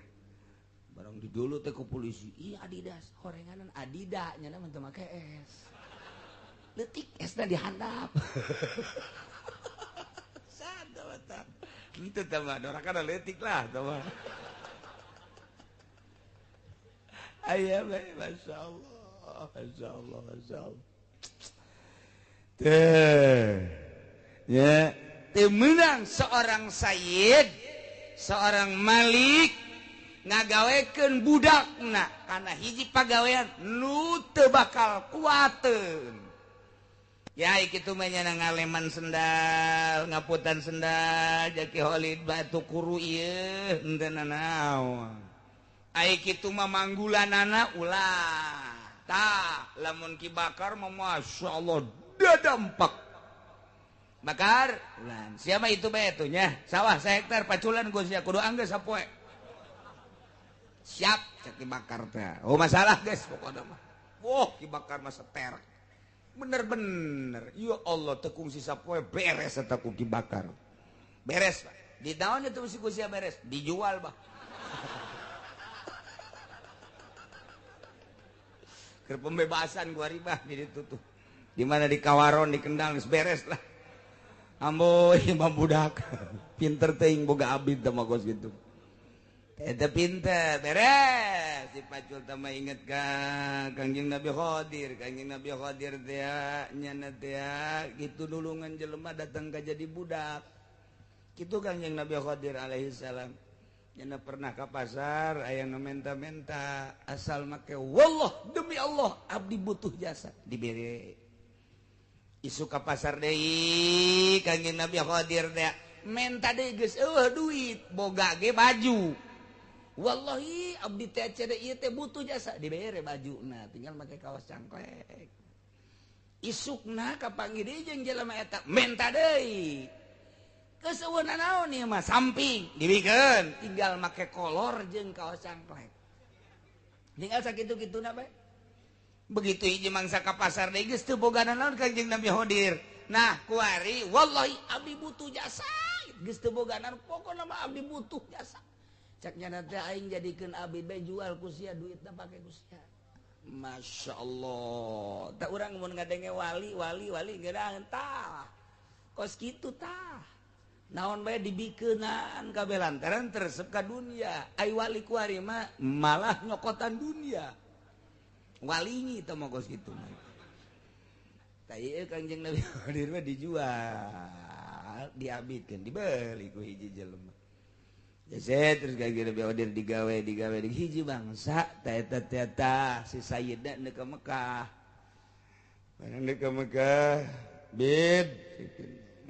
Barang di dulu teh ku polisi, ih Adidas, horenganan Adidas nya mah teu make S. Leutik S-na dihandap. Sada mata. Henteu tah mah dorakana leutik lah tah mah. Aya bae masyaallah, masyaallah, masyaallah. Teh. Ya, teu meunang seorang sayyid, seorang malik ngagawekeun budakna kana hiji pagawean nu teu bakal kuateun. Ya kitu mah nya ngaleman sendal, ngaputan sendal, Jaki Holid batu kuru ieu henteu nanaon. Ai kitu mah manggulanana ulah. Tah, lamun Ki Bakar mah masyaallah dadampak. Bakar, ulan. Siapa itu bae tuh nya? Sawah sahektar paculan geus sia kudu anggeus sapoe. Siap cek Ki Bakar teh. Oh masalah geus pokona mah. Wah, Ki Bakar mah seter. Bener-bener. Ya Allah tekung sisa poe beres eta ku Ki Bakar. Beres, Pak. Di daun itu mesti ku sia beres, dijual, Pak. Keur pembebasan gua ribah di ditu tuh. Di mana di Kawaron di Kendal geus beres lah. Amboy imam budak. Pinter teuing boga abid teh mah kos kitu. Eta pinter beres si pacul teh mah inget ka Kangjeng Nabi Khadir, Kangjeng Nabi Khadir teh nyana teh kitu nulungan jelema datang ka jadi budak. Kitu Kangjeng Nabi Khadir alaihi salam. Nyana pernah ka pasar aya nu menta-menta asal make wallah demi Allah abdi butuh jasa dibere. Isu ka pasar deui Kangjeng Nabi Khadir teh menta deui geus eueuh duit boga ge baju. Wallahi abdi teh cede ieu teh butuh jasa dibere bajuna tinggal make kaos cangklek. Isukna kapanggih deui jeung jelema eta menta deui. Geus eueuh nanaon ieu mah samping dibikeun tinggal make kolor jeung kaos cangklek. Tinggal sakitu-kituna bae. Begitu hiji mangsa ka pasar deui geus teu boga nanaon Kangjeng Nabi Khadir. Nah kuari wallahi abdi butuh jasa geus teu boga nanaon pokona mah abdi butuh jasa. Cak nyana teh aing jadikeun abdi bae jual ku sia duitna pake ku sia. Masya Allah. Tak urang mun ngadenge wali wali wali geurang tah. Kos kitu tah. Naon bae dibikeunan kabeh lantaran teresep ka dunia. Ai wali kuari mah malah nyokotan dunia. Walingi teh mah kos kitu mah. Tah ieu Kangjeng Nabi Khadir mah dijual, diabidkeun, dibeli ku hiji jelema. Jese terus gak Nabi Khadir digawe di hiji bangsa ta eta si sayyidna neuk ka Mekah. Barang neuk ka Mekah bid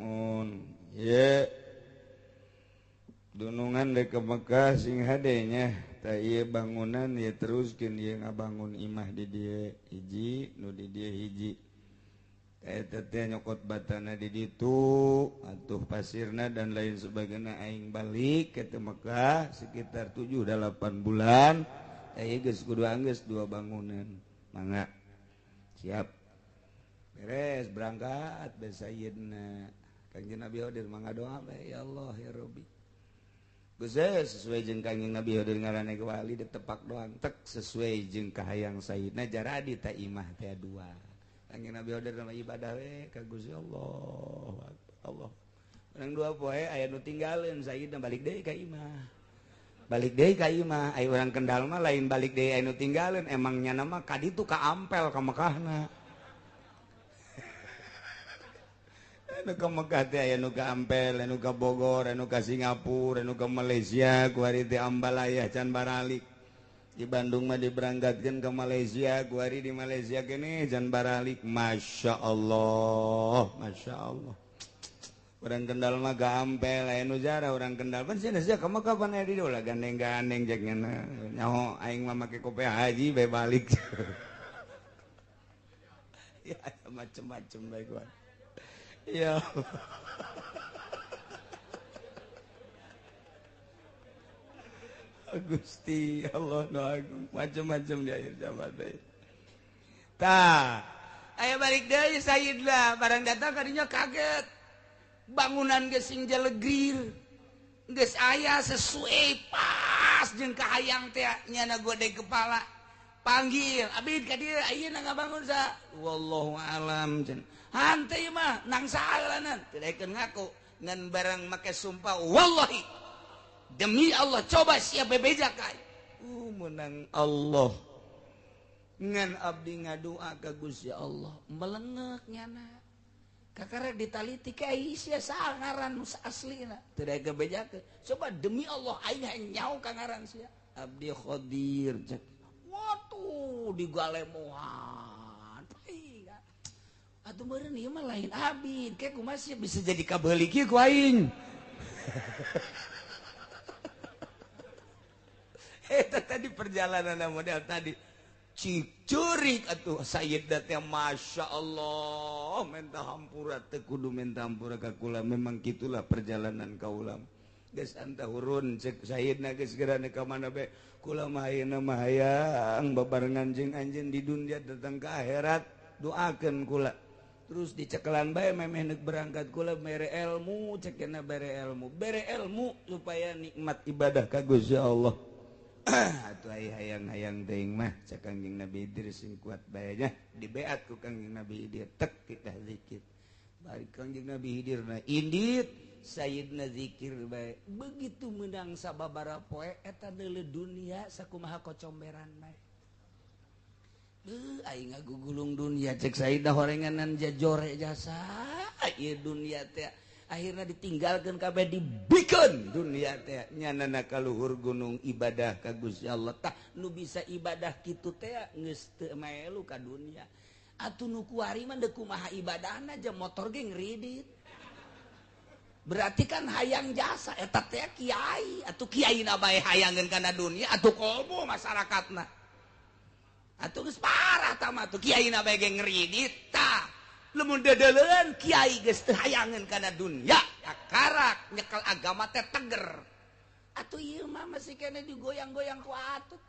mun ye dunungan deuk ka Mekah sing hade nya ta ieu bangunan ye teruskeun ieu ngabangun imah di dieu hiji nu di dieu hiji. Eta teh nyokot batana di ditu atuh pasirna dan lain sebagainya aing balik ke Mekah sekitar 7-8 bulan ieu geus kudu anggeus dua bangunan mangga siap beres berangkat bae sayyidna Kangjeng Nabi Khadir mangga doa bae ya Allah ya Rabbi geus sesuai jeung Kangjeng Nabi Khadir ngaranna ge wali ditepak doang tek sesuai jeung kahayang sayyidna jaradi ta imah teh dua. Kangjeng Nabi Khadir nama ibadah we ka Gusti Allah. Allah. Urang dua poe aya nu tinggalin sayyidna balik deui ka imah. Balik deui ka imah, aya urang Kendal mah lain balik deui aya nu tinggalin, emang nyana mah ka ditu ka Ampel ka Mekahna. Anu ka Mekah teh aya nu ka Ampel, anu ka Bogor, anu ka Singapura, anu ka Malaysia, ku ari teh Ambalaya can baralik. Di Bandung mah diberangkatkeun ke Malaysia, kuari di Malaysia kene jan baralik. Masya Allah, Masya Allah. Orang Kendal mah gampel lain ujara orang Kendal pan sia sia kamu kapan aya di dola gandeng-gandeng jeung nyaho aing mah make kope haji bae balik. Ya macem-macem bae gua. Ya Gusti Allah nu agung macem-macem di akhir zaman teh. Tah, aya balik deui Sayyidna barang datang kadinya kaget. Bangunan geus sing jelegir. Geus aya sesuai pas jeung kahayang teh nyana gode kepala. Panggil abid ka dieu ayeuna ngabangun sa. Wallahu alam cenah. Hanteu mah nang saalanan teu daekeun ngaku ngan barang make sumpah wallahi. Demi Allah coba siap bebeja kai. Menang Allah. Ngan abdi ngadua ka Gusti Allah melengek nyana. Kakara ditaliti ka sia sangaran nu aslina. Teu daek bebejakeun. Coba demi Allah aing nyaho ka ngaran sia. Abdi Khadir cek. Waduh digalemohan. Atuh meureun ieu mah lain abid. Ke kumaha sia bisa jadi kabeuli kieu ku aing. Eta tadi perjalanan model tadi cicurik atuh Sayyidna teh Masya Allah minta hampura teh kudu minta hampura ka kula memang kitulah perjalanan kaula geus anta hurun cek Sayyidna geus geura ka mana bae kula mah ayeuna mah hayang babarengan jeung anjeun di dunia datang ka akhirat doakeun kula terus dicekelan bae memeh neuk berangkat kula mere ilmu cekena bere ilmu supaya nikmat ibadah ka Gusti Allah. Atuh ai hayang-hayang teuing mah cek Kangjeng Nabi Idris sing kuat bae nya dibeat ku Kangjeng Nabi Idris tek kita zikir bari Kangjeng Nabi Idris na indit Sayyidna zikir bae begitu menang sababaraha poe eta deuleu dunia sakumaha kocomberan bae beuh aing ngagugulung dunia cek Sayyidna horenganan jajore jasa ieu dunia teh akhirnya ditinggalkan kabeh dibikeun dunia teh nyanana ka luhur gunung ibadah ka Gusti Allah tah nu bisa ibadah kitu teh geus teu maelu ka dunia atuh nu kuari mah deuk kumaha ibadahna aja motor ge ngridit berarti kan hayang jasa eta teh kiai atuh kiaina bae hayangeun kana dunia atuh komo masyarakatna atuh geus parah tah mah atuh kiaina bae ge ngridit tah lamun dedeleun kiai geus teu hayangeun kana dunia karak nyekel agama teh teger atuh ieu mah masih kene digoyang-goyang ku atut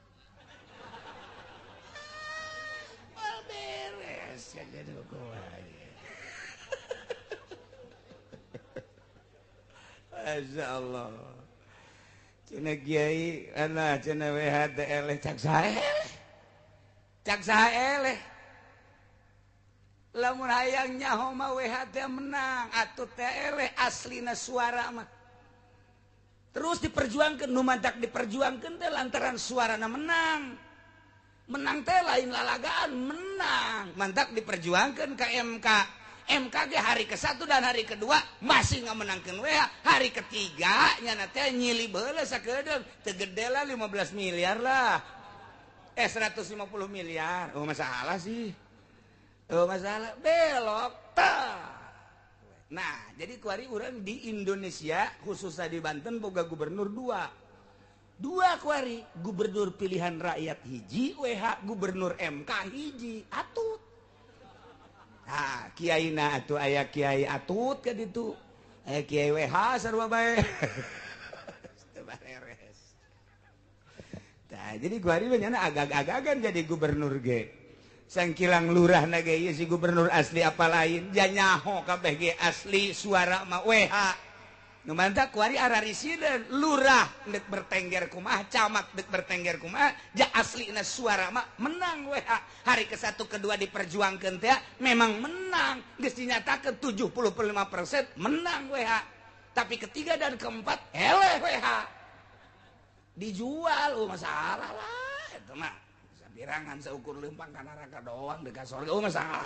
ah beres ya jadi kumaha Masya Allah cenah kiai ana cenah WH teh eleh cak saha eleh cak saha eleh lamun hayang nyaho mah WH teh menang atuh teh eleh aslina suara mah terus diperjuangkeun nu mantak diperjuangkeun teh lantaran suarana menang menang teh lain lalagaan menang mantak diperjuangkeun ka MK MK ge hari ke-1 dan hari kedua masih ngamenangkeun WH hari ketiga nyana teh nyili baheula sakedeung teu gede lah 15 miliar lah 150 miliar oh masalah sih. Oh masalah belok ta. Nah, jadi kuari urang di Indonesia khususnya di Banten boga gubernur dua. Dua kuari, gubernur pilihan rakyat hiji, WH gubernur MK hiji, atut. Nah, kiaina atuh aya kiai atut ka ditu. Aya kiai WH sarua bae. Teu bareres. Tah, jadi kuari mah nyana agag-agagan jadi gubernur ge. Sangkilang lurah na ge ieu si gubernur asli apa lain ja nyaho kabeh ge asli suara mah WH nu mantak kuari ararisideun lurah deuk bertengger kumaha camat deuk bertengger kumaha ja aslina suara mah menang WH hari ke-1 kedua diperjuangkeun teh memang menang geus dinyatakeun 75% menang WH tapi ketiga dan keempat eleh WH dijual oh masalah lah eta mah pirangan seukur lempang ka neraka doang dekat surga oh masalah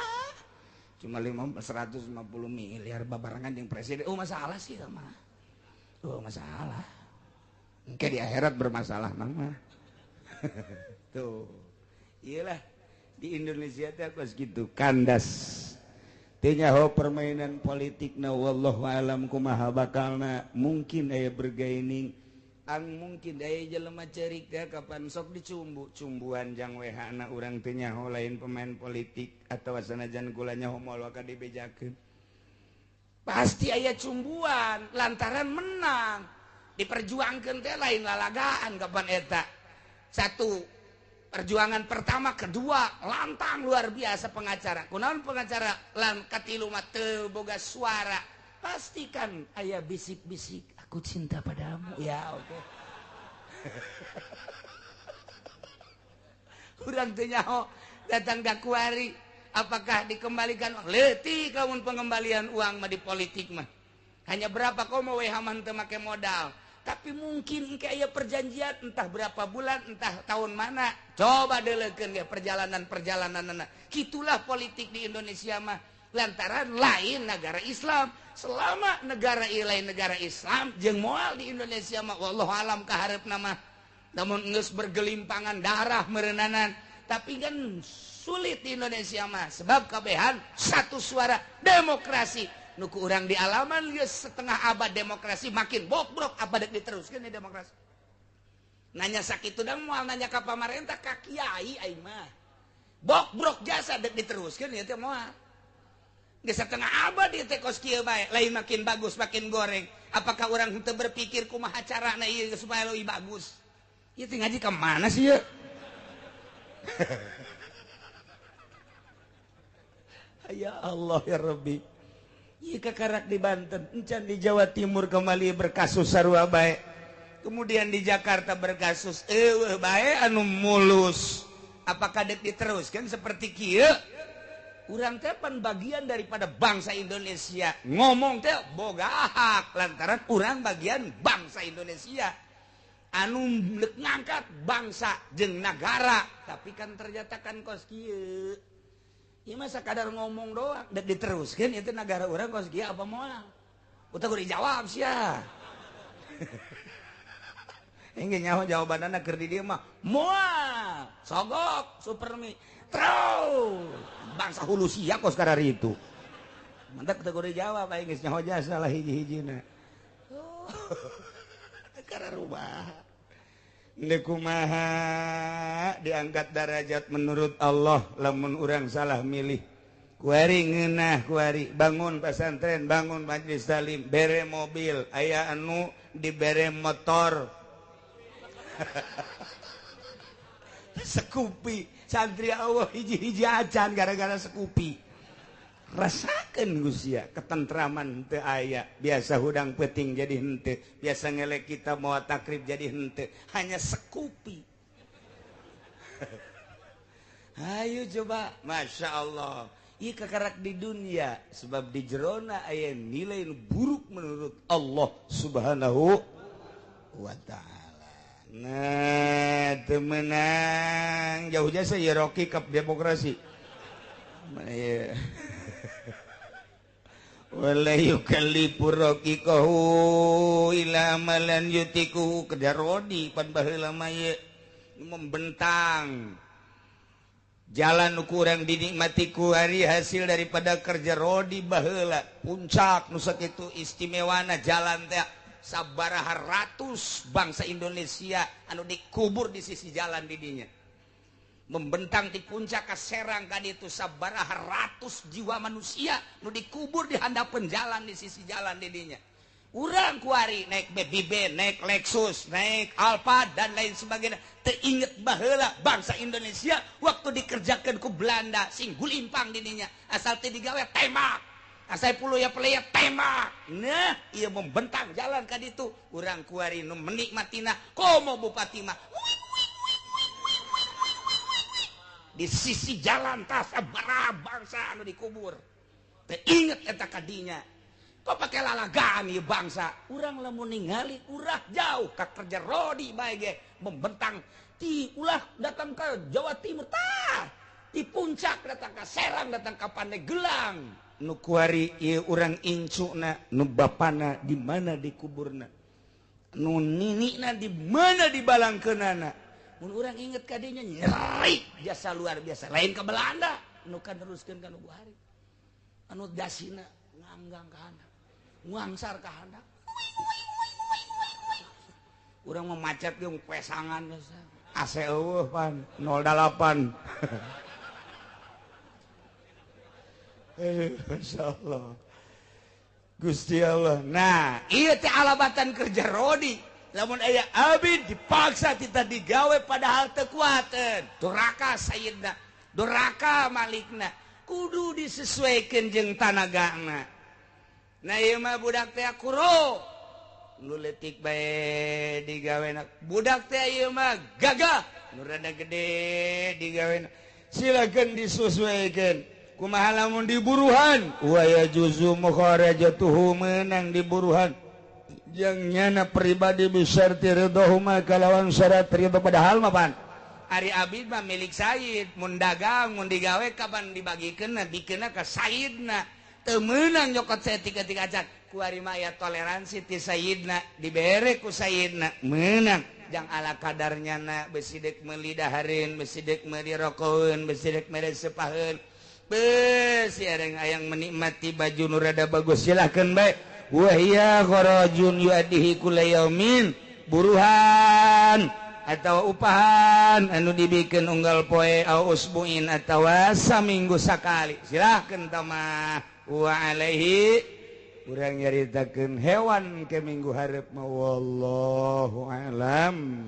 cuma 150 miliar babarengan jeung presiden oh masalah sih mah oh masalah engke di akhirat bermasalah mah. Tuh. Iyalah di Indonesia teh kos kitu kandas. Teu nyaho permainan politikna, wallahu alam kumaha bakalna, mungkin aya bergaining ang mungkin aya jelema cerik teh kapan sok dicumbu cumbuan jang wehana urang teu nyaho lain pemain politik atawa sanajan kula nyaho moal waka dibejakeun. Pasti aya cumbuan lantaran menang diperjuangkeun teh lain lalagaan kapan eta. Satu perjuangan pertama, kedua lantang luar biasa pengacara. Kunaon pengacara lan katilu mah teu boga suara. Pastikan aya bisik-bisik aku cinta padamu. Ya Allah. Urang teu nyaho datang ka kuari apakah dikembalikan leutik lamun pengembalian uang mah di politik mah. Hanya berapa komo we haman teu make modal. Tapi mungkin kayak perjanjian entah berapa bulan entah tahun mana coba deleukeun ge perjalanan-perjalananna. Kitulah politik di Indonesia mah lantaran lain negara Islam. Selama negara lain negara Islam jeung moal di Indonesia mah wallahu alam kahareupna mah. Namun geus bergelimpangan darah meureunanan, tapi kan sulit di Indonesia mah sebab kabehan satu suara demokrasi. Nuku urang di alaman geus setengah abad demokrasi makin bobrok apa dek diteruskeun di demokrasi. Nanya sakitu dang moal nanya ka pamarentah ka kiai aing mah. Bobrok jasa dek diteruskeun ieu teh moal. Geus setengah abad ieu teh kos kieu bae, lain makin bagus makin goreng. Apakah urang henteu berpikir kumaha carana ieu supaya leuwih bagus? Ieu teh ngaji ka mana sih ieu? Ya Allah ya Rabbi. Ieu kakarak di Banten, encan di Jawa Timur kembali berkasus sarua bae. Kemudian di Jakarta berkasus eueuh bae anu mulus. Apakah dek diteruskan seperti kieu? Urang teh pan bagian daripada bangsa Indonesia. Ngomong teh boga hak lantaran urang bagian bangsa Indonesia. Anu ngangkat bangsa jeung nagara, tapi kan ternyata kan kos kieu. Ieu mah sakadar ngomong doang, dek diteruskeun ieu teh nagara urang kos kieu apa moal? Udah kudu dijawab sia. Engge nyaho jawabanana keur di dieu mah moal, sogok, supermi, terus bangsa hulu sia kos karari itu. Mantak teu kudu dijawab aing geus nyaho jasa lah hiji-hijina. Oh. Kararubah. Kumaha diangkat derajat menurut Allah lamun urang salah milih. Kuari ngeunah kuari bangun pesantren, bangun majelis taklim, bere mobil, aya anu dibere motor. Sekupi santri Allah hiji-hiji acan gara-gara sekupi. Rasakeun gusia ketentraman teu aya, biasa hudang peuting jadi henteu, biasa ngelek kita moal takrib jadi henteu, hanya sekupi. Ayo coba, Masya Allah. Ieu kakarak di dunia sebab di jerona aya nilai buruk menurut Allah Subhanahu wa ta'ala. Nah, teu meunang jauh jasa ieu Rocky kap demokrasi. Mana ieu? Wala yukallifu raqiqahu ila ma lan yutiku kerja rodi pan baheula mah ieu membentang jalan nu kurang dinikmati ku hari hasil daripada kerja rodi baheula puncak nu sakitu istimewana jalan teh sabaraha ratus bangsa Indonesia anu dikubur di sisi jalan di dinya membentang di puncak ka Serang ka ditu sabaraha ratus jiwa manusia nu dikubur di handapeun jalan di sisi jalan di dinya. Urang kuari naik BBB, naik Lexus, naik Alphard dan lain sebagainya. Teu inget baheula bangsa Indonesia waktu dikerjakeun ku Belanda sing gulimpang di dinya. Asal teu digawe tembak. Asal puluya pelaya tembak. Nah, ieu membentang jalan ka ditu. Urang kuari nu menikmatina komo bupati mah di sisi jalan tas sabaraha bangsa anu dikubur. Teu inget eta kadinya. Kok pakai lalagaan ieu bangsa? Urang lamun ningali urah jauh ka kerja rodi bae ge membentang ti ulah datang ke Jawa Timur tah. Di puncak datang ke Serang datang ke Pandeglang. Nu kuari ieu urang incuna nu bapana di mana dikuburna. Nu ninina di mana dibalangkeunana. Mun urang inget ka dinya nyeri jasa luar biasa lain ke Belanda nu kan neruskeun ka nu Buhari anu dasina nganggang ka handap ngangsar ka handap. Urang mah macet ge pesangan AC eueuh pan 08. Insyaallah Gusti Allah. Nah ieu teh alabatan kerja rodi. Lamun aya abid dipaksa kita digawe padahal teu kuateun. Duraka sayyidna, duraka malikna, kudu disesuaikan jeung tanagana. Nah ieu mah budak teh kuro nu leutik bae digawena. Budak teh ieu mah gagah nu rada gede digawena. Silakan disesuaikan. Kumaha lamun diburuhan? Wa yajuzu mukharajatuhu meunang diburuhan. Yang nyana pribadi bisyarti ridhohuma kalawan syarat ridho padahal mah pan ari abid mah milik sayyid mun dagang mun digawe kapan dibagikeunna dikeuna ka sayyidna teu meunang nyokot saeutik-eutik acan ku ari mah aya toleransi ti sayyidna dibere ku sayyidna meunang jang ala kadarnya na besi deuk meuli dahareun besi deuk meuli rokoeun besi deuk mere sepaheun besi areng hayang menikmati baju nu rada bagus silakeun bae. Wahia kharajun yuadihi kulla yaumin buruhan atau upahan anu dibikeun unggal poe au usbuin atawa saminggu sakali silahkeun tamah wa alaihi urang nyaritakeun hewan ke minggu hareup mah wallahu alam.